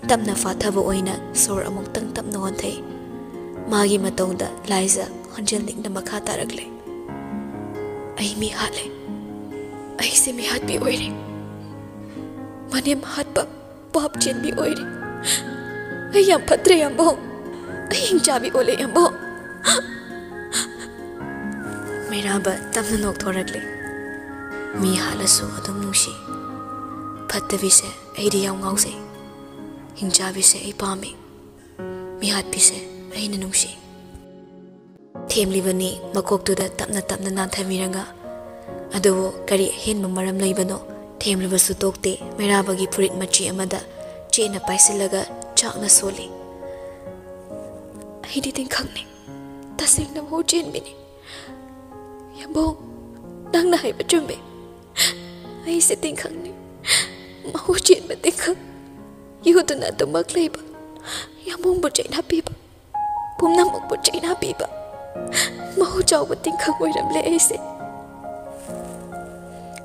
ꯇꯞꯅ ꯐꯥꯊꯕ ꯑꯣꯏꯅ ꯁꯣꯔ ꯑꯃꯨꯛꯇꯪ ꯇꯞꯅ ꯍꯣꯟꯊꯩ꯫ ꯃꯥꯒꯤ ꯃꯇꯧꯗ ꯂꯥꯏꯖ ꯈꯣꯟꯖꯦꯜ ꯅꯤꯛꯅ ꯃꯈꯥ ꯇꯥꯔꯛꯂꯦ, "ꯑꯩ ꯃꯤ ꯍꯥꯠꯂꯦ꯫ ꯑꯩꯁꯦ ꯃꯤꯍꯥꯠꯄꯤ ꯑꯣꯏꯔꯦ꯫ ꯃꯅꯦꯝ ꯍꯥꯠꯄ ꯄꯥꯞ ꯆꯦꯟꯕꯤ ꯑꯣꯏꯔꯦ꯫ ꯑꯩ ꯌꯥꯝ ꯐꯠꯇ꯭ꯔꯦ, ꯌꯥꯝꯕꯨꯡ꯫ ꯑꯩ ꯍꯤꯡꯆꯥꯕꯤ ꯑꯣꯜꯂꯦ, ꯌꯥꯝꯕꯨꯡ꯫" ꯃꯩꯔꯥꯕ ꯇꯞꯅ ꯅꯣꯛꯊꯣꯔꯛꯂꯦ꯫ "ꯃꯤ ꯍꯥꯠꯂꯁꯨ ꯑꯗꯨꯝ ꯅꯨꯡꯁꯤ꯫ ꯐꯠꯇꯕꯤꯁꯦ ꯑꯩꯗꯤ ꯌꯥꯝ ꯉꯥꯎꯖꯩ꯫ ꯍꯤꯡꯆꯥꯕꯤꯁꯦ ꯑꯩ ꯄꯥꯝꯃꯤ꯫ ꯃꯤꯍꯥꯠꯄꯤꯁꯦ ꯑꯩꯅ ꯅꯨꯡꯁꯤ꯫" ꯊꯦꯝꯂꯤꯕꯅꯤ ꯃꯀꯣꯛꯇꯨꯗ ꯇꯞꯅ ꯇꯞꯅ ꯅꯥꯟꯊꯕꯤꯔꯒ꯫ ꯑꯗꯨꯕꯨ ꯀꯔꯤ ꯑꯍꯦꯟꯕ ꯃꯔꯝ ꯂꯩꯕꯅꯣ? ꯊꯦꯝꯂꯤꯕꯁꯨ ꯇꯣꯛꯇꯦ, ꯃꯩꯔꯥꯕꯒꯤ ꯐꯨꯔꯤꯠ ꯃꯆꯤ ꯑꯃꯗ ꯆꯦꯠꯅ ꯄꯥꯏꯁꯤꯜꯂꯒ ꯆꯥꯛꯅ ꯁꯣꯜꯂꯤ꯫ "ꯑꯩꯗꯤ ꯇꯤꯡꯈꯪꯅꯤ, ꯇꯁꯦꯡꯅ ꯃꯍꯨ ꯆꯦꯟꯕꯤꯅꯤ꯫ ꯌꯥꯝꯕꯨꯡ, ꯅꯪꯅ ꯍꯥꯏꯕ ꯆꯨꯝꯃꯤ꯫ ꯑꯩꯁꯦ ꯇꯤꯡꯈꯪꯅꯤ, ꯃꯍꯨ ꯆꯦꯟꯕ ꯇꯤꯡꯈꯪ꯫ ꯌꯨꯗꯨꯅ ꯑꯗꯨꯃꯛ ꯂꯩꯕ, ꯌꯥꯝꯕꯨꯡꯕꯨ ꯆꯩꯅꯥ ꯄꯤꯕ, ꯄꯨꯝꯅꯃꯛꯄꯨ ꯆꯩꯅꯥ ꯄꯤꯕ꯫ ꯃꯍꯨ ꯆꯥꯎꯕ ꯇꯤꯡꯈꯪ ꯑꯣꯏꯔꯝꯂꯦ ꯑꯩꯁꯦ꯫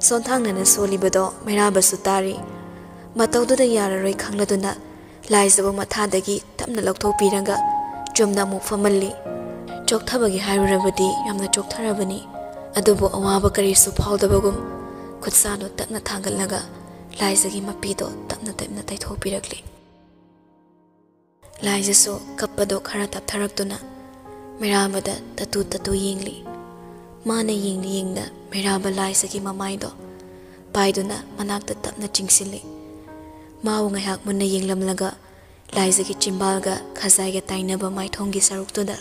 ꯁꯣꯟꯊꯥꯡꯅꯅ ꯁꯣꯜꯂꯤꯕꯗꯣ ꯃꯩꯔꯥꯕꯁꯨ ꯇꯥꯔꯤ꯫ ꯃꯇꯧꯗꯨꯗ ꯌꯥꯔꯔꯣꯏ ꯈꯪꯂꯗꯨꯅ ꯂꯥꯏꯖꯕꯨ ꯃꯊꯥꯗꯒꯤ ꯇꯞꯅ ꯂꯧꯊꯣꯛꯄꯤꯔꯒ ꯆꯨꯝꯅ ꯑꯃꯨꯛ ꯐꯝꯍꯜꯂꯤ꯫ ꯆꯣꯛꯊꯕꯒꯤ ꯍꯥꯏꯔꯨꯔꯕꯗꯤ ꯌꯥꯝꯅ ꯆꯣꯛꯊꯔꯕꯅꯤ, ꯑꯗꯨꯕꯨ ꯑꯋꯥꯕ ꯀꯔꯤꯁꯨ ꯐꯥꯎꯗꯕꯒꯨꯝ ꯈꯨꯠꯁꯥꯗꯣ ꯇꯞꯅ ꯊꯥꯡꯒꯠꯂꯒ ꯂꯥꯏꯖꯒꯤ ꯃꯄꯤꯗꯣ ꯇꯞꯅ ꯇꯞꯅ ꯇꯩꯊꯣꯛꯄꯤꯔꯛꯂꯤ꯫ ꯂꯥꯏꯖꯁꯨ ꯀꯞꯄꯗꯣ ꯈꯔ ꯇꯞꯊꯔꯛꯇꯨꯅ ꯃꯩꯔꯥꯕꯗ ꯇꯠꯇꯨ ꯇꯠꯇꯨ ꯌꯦꯡꯂꯤ꯫ ꯃꯥꯅ ꯌꯦꯡꯅ ꯌꯦꯡꯅ ꯃꯩꯔꯥꯕ ꯂꯥꯏꯖꯒꯤ ꯃꯃꯥꯏꯗꯣ ꯄꯥꯏꯗꯨꯅ ꯃꯅꯥꯛꯇ ꯇꯞꯅ ꯆꯤꯡꯁꯤꯜꯂꯤ꯫ ꯃꯥꯕꯨ ꯉꯥꯏꯍꯥꯛ ꯃꯨꯟꯅ ꯌꯦꯡꯂꯝꯂꯒ ꯂꯥꯏꯖꯒꯤ ꯆꯤꯝꯕꯥꯜꯒ ꯈꯖꯥꯏꯒ ꯇꯥꯏꯅꯕ ꯃꯥꯏꯊꯣꯡꯒꯤ ꯁꯔꯨꯛꯇꯨꯗ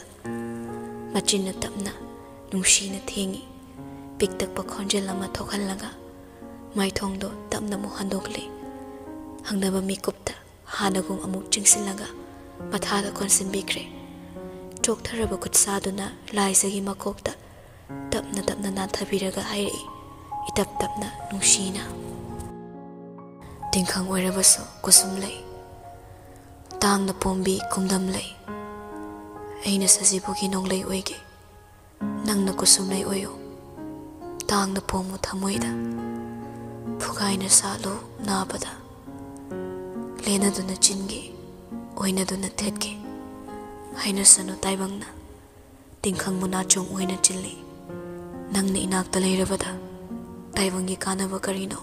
ꯃꯆꯤꯟꯅ ꯇꯞꯅ ꯅꯨꯡꯁꯤꯅ ꯊꯦꯡꯉꯤ꯫ ꯄꯤꯛꯇꯛꯄ ꯈꯣꯟꯖꯦꯜ ꯑꯃ ꯊꯣꯛꯍꯜꯂꯒ ꯃꯥꯏꯊꯣꯡꯗꯣ ꯇꯞꯅ ꯑꯃꯨꯛ ꯍꯟꯗꯣꯛꯂꯤ꯫ ꯍꯪꯅꯕ ꯃꯤꯀꯨꯞꯇ ꯍꯥꯟꯅꯒꯨꯝ ꯑꯃꯨꯛ ꯆꯤꯡꯁꯤꯜꯂꯒ ꯃꯊꯥꯗ ꯀꯣꯟꯁꯤꯟꯕꯤꯈ꯭ꯔꯦ꯫ ꯆꯣꯛꯊꯔꯕ ꯈꯨꯠꯁꯥꯗꯨꯅ ꯂꯥꯏꯖꯒꯤ ꯃꯀꯣꯛꯇ ꯇꯞꯅ ꯇꯞꯅ ꯅꯥꯟꯊꯕꯤꯔꯒ ꯍꯥꯏꯔꯛꯏ, ꯏꯇꯞ ꯇꯞꯅ ꯅꯨꯡꯁꯤꯅ, "ꯇꯤꯡꯈꯪ ꯑꯣꯏꯔꯕꯁꯨ ꯀꯨꯁꯨꯝ ꯂꯩ, ꯇꯥꯡꯅ ꯄꯣꯝꯕꯤ ꯀꯨꯝꯗꯝ ꯂꯩ꯫ ꯑꯩꯅ ꯁꯖꯤꯕꯨꯒꯤ ꯅꯣꯡꯂꯩ ꯑꯣꯏꯒꯦ, ꯅꯪꯅ ꯀꯨꯁꯨꯝ ꯂꯩ ꯑꯣꯏꯌꯨ꯫ ꯇꯥꯡꯅ ꯄꯣꯝꯃꯨ ꯊꯃꯣꯏꯗ, ꯐꯨꯒꯥꯏꯅ ꯁꯥꯠꯂꯨ ꯅꯥꯕꯗ꯫ ꯂꯦꯟꯅꯗꯨꯅ ꯆꯤꯟꯒꯦ, ꯑꯣꯏꯅꯗꯨꯅ ꯊꯦꯠꯀꯦ, ꯍꯥꯏꯅꯁꯅꯨ ꯇꯥꯏꯕꯪꯅ꯫ ꯇꯤꯡꯈꯪ ꯃꯅꯥꯆꯣꯡ ꯑꯣꯏꯅ ꯆꯤꯜꯂꯤ꯫ ꯅꯪꯅ ꯏꯅꯥꯛꯇ ꯂꯩꯔꯕꯗ ꯇꯥꯏꯕꯪꯒꯤ ꯀꯥꯟꯅꯕ ꯀꯔꯤꯅꯣ?"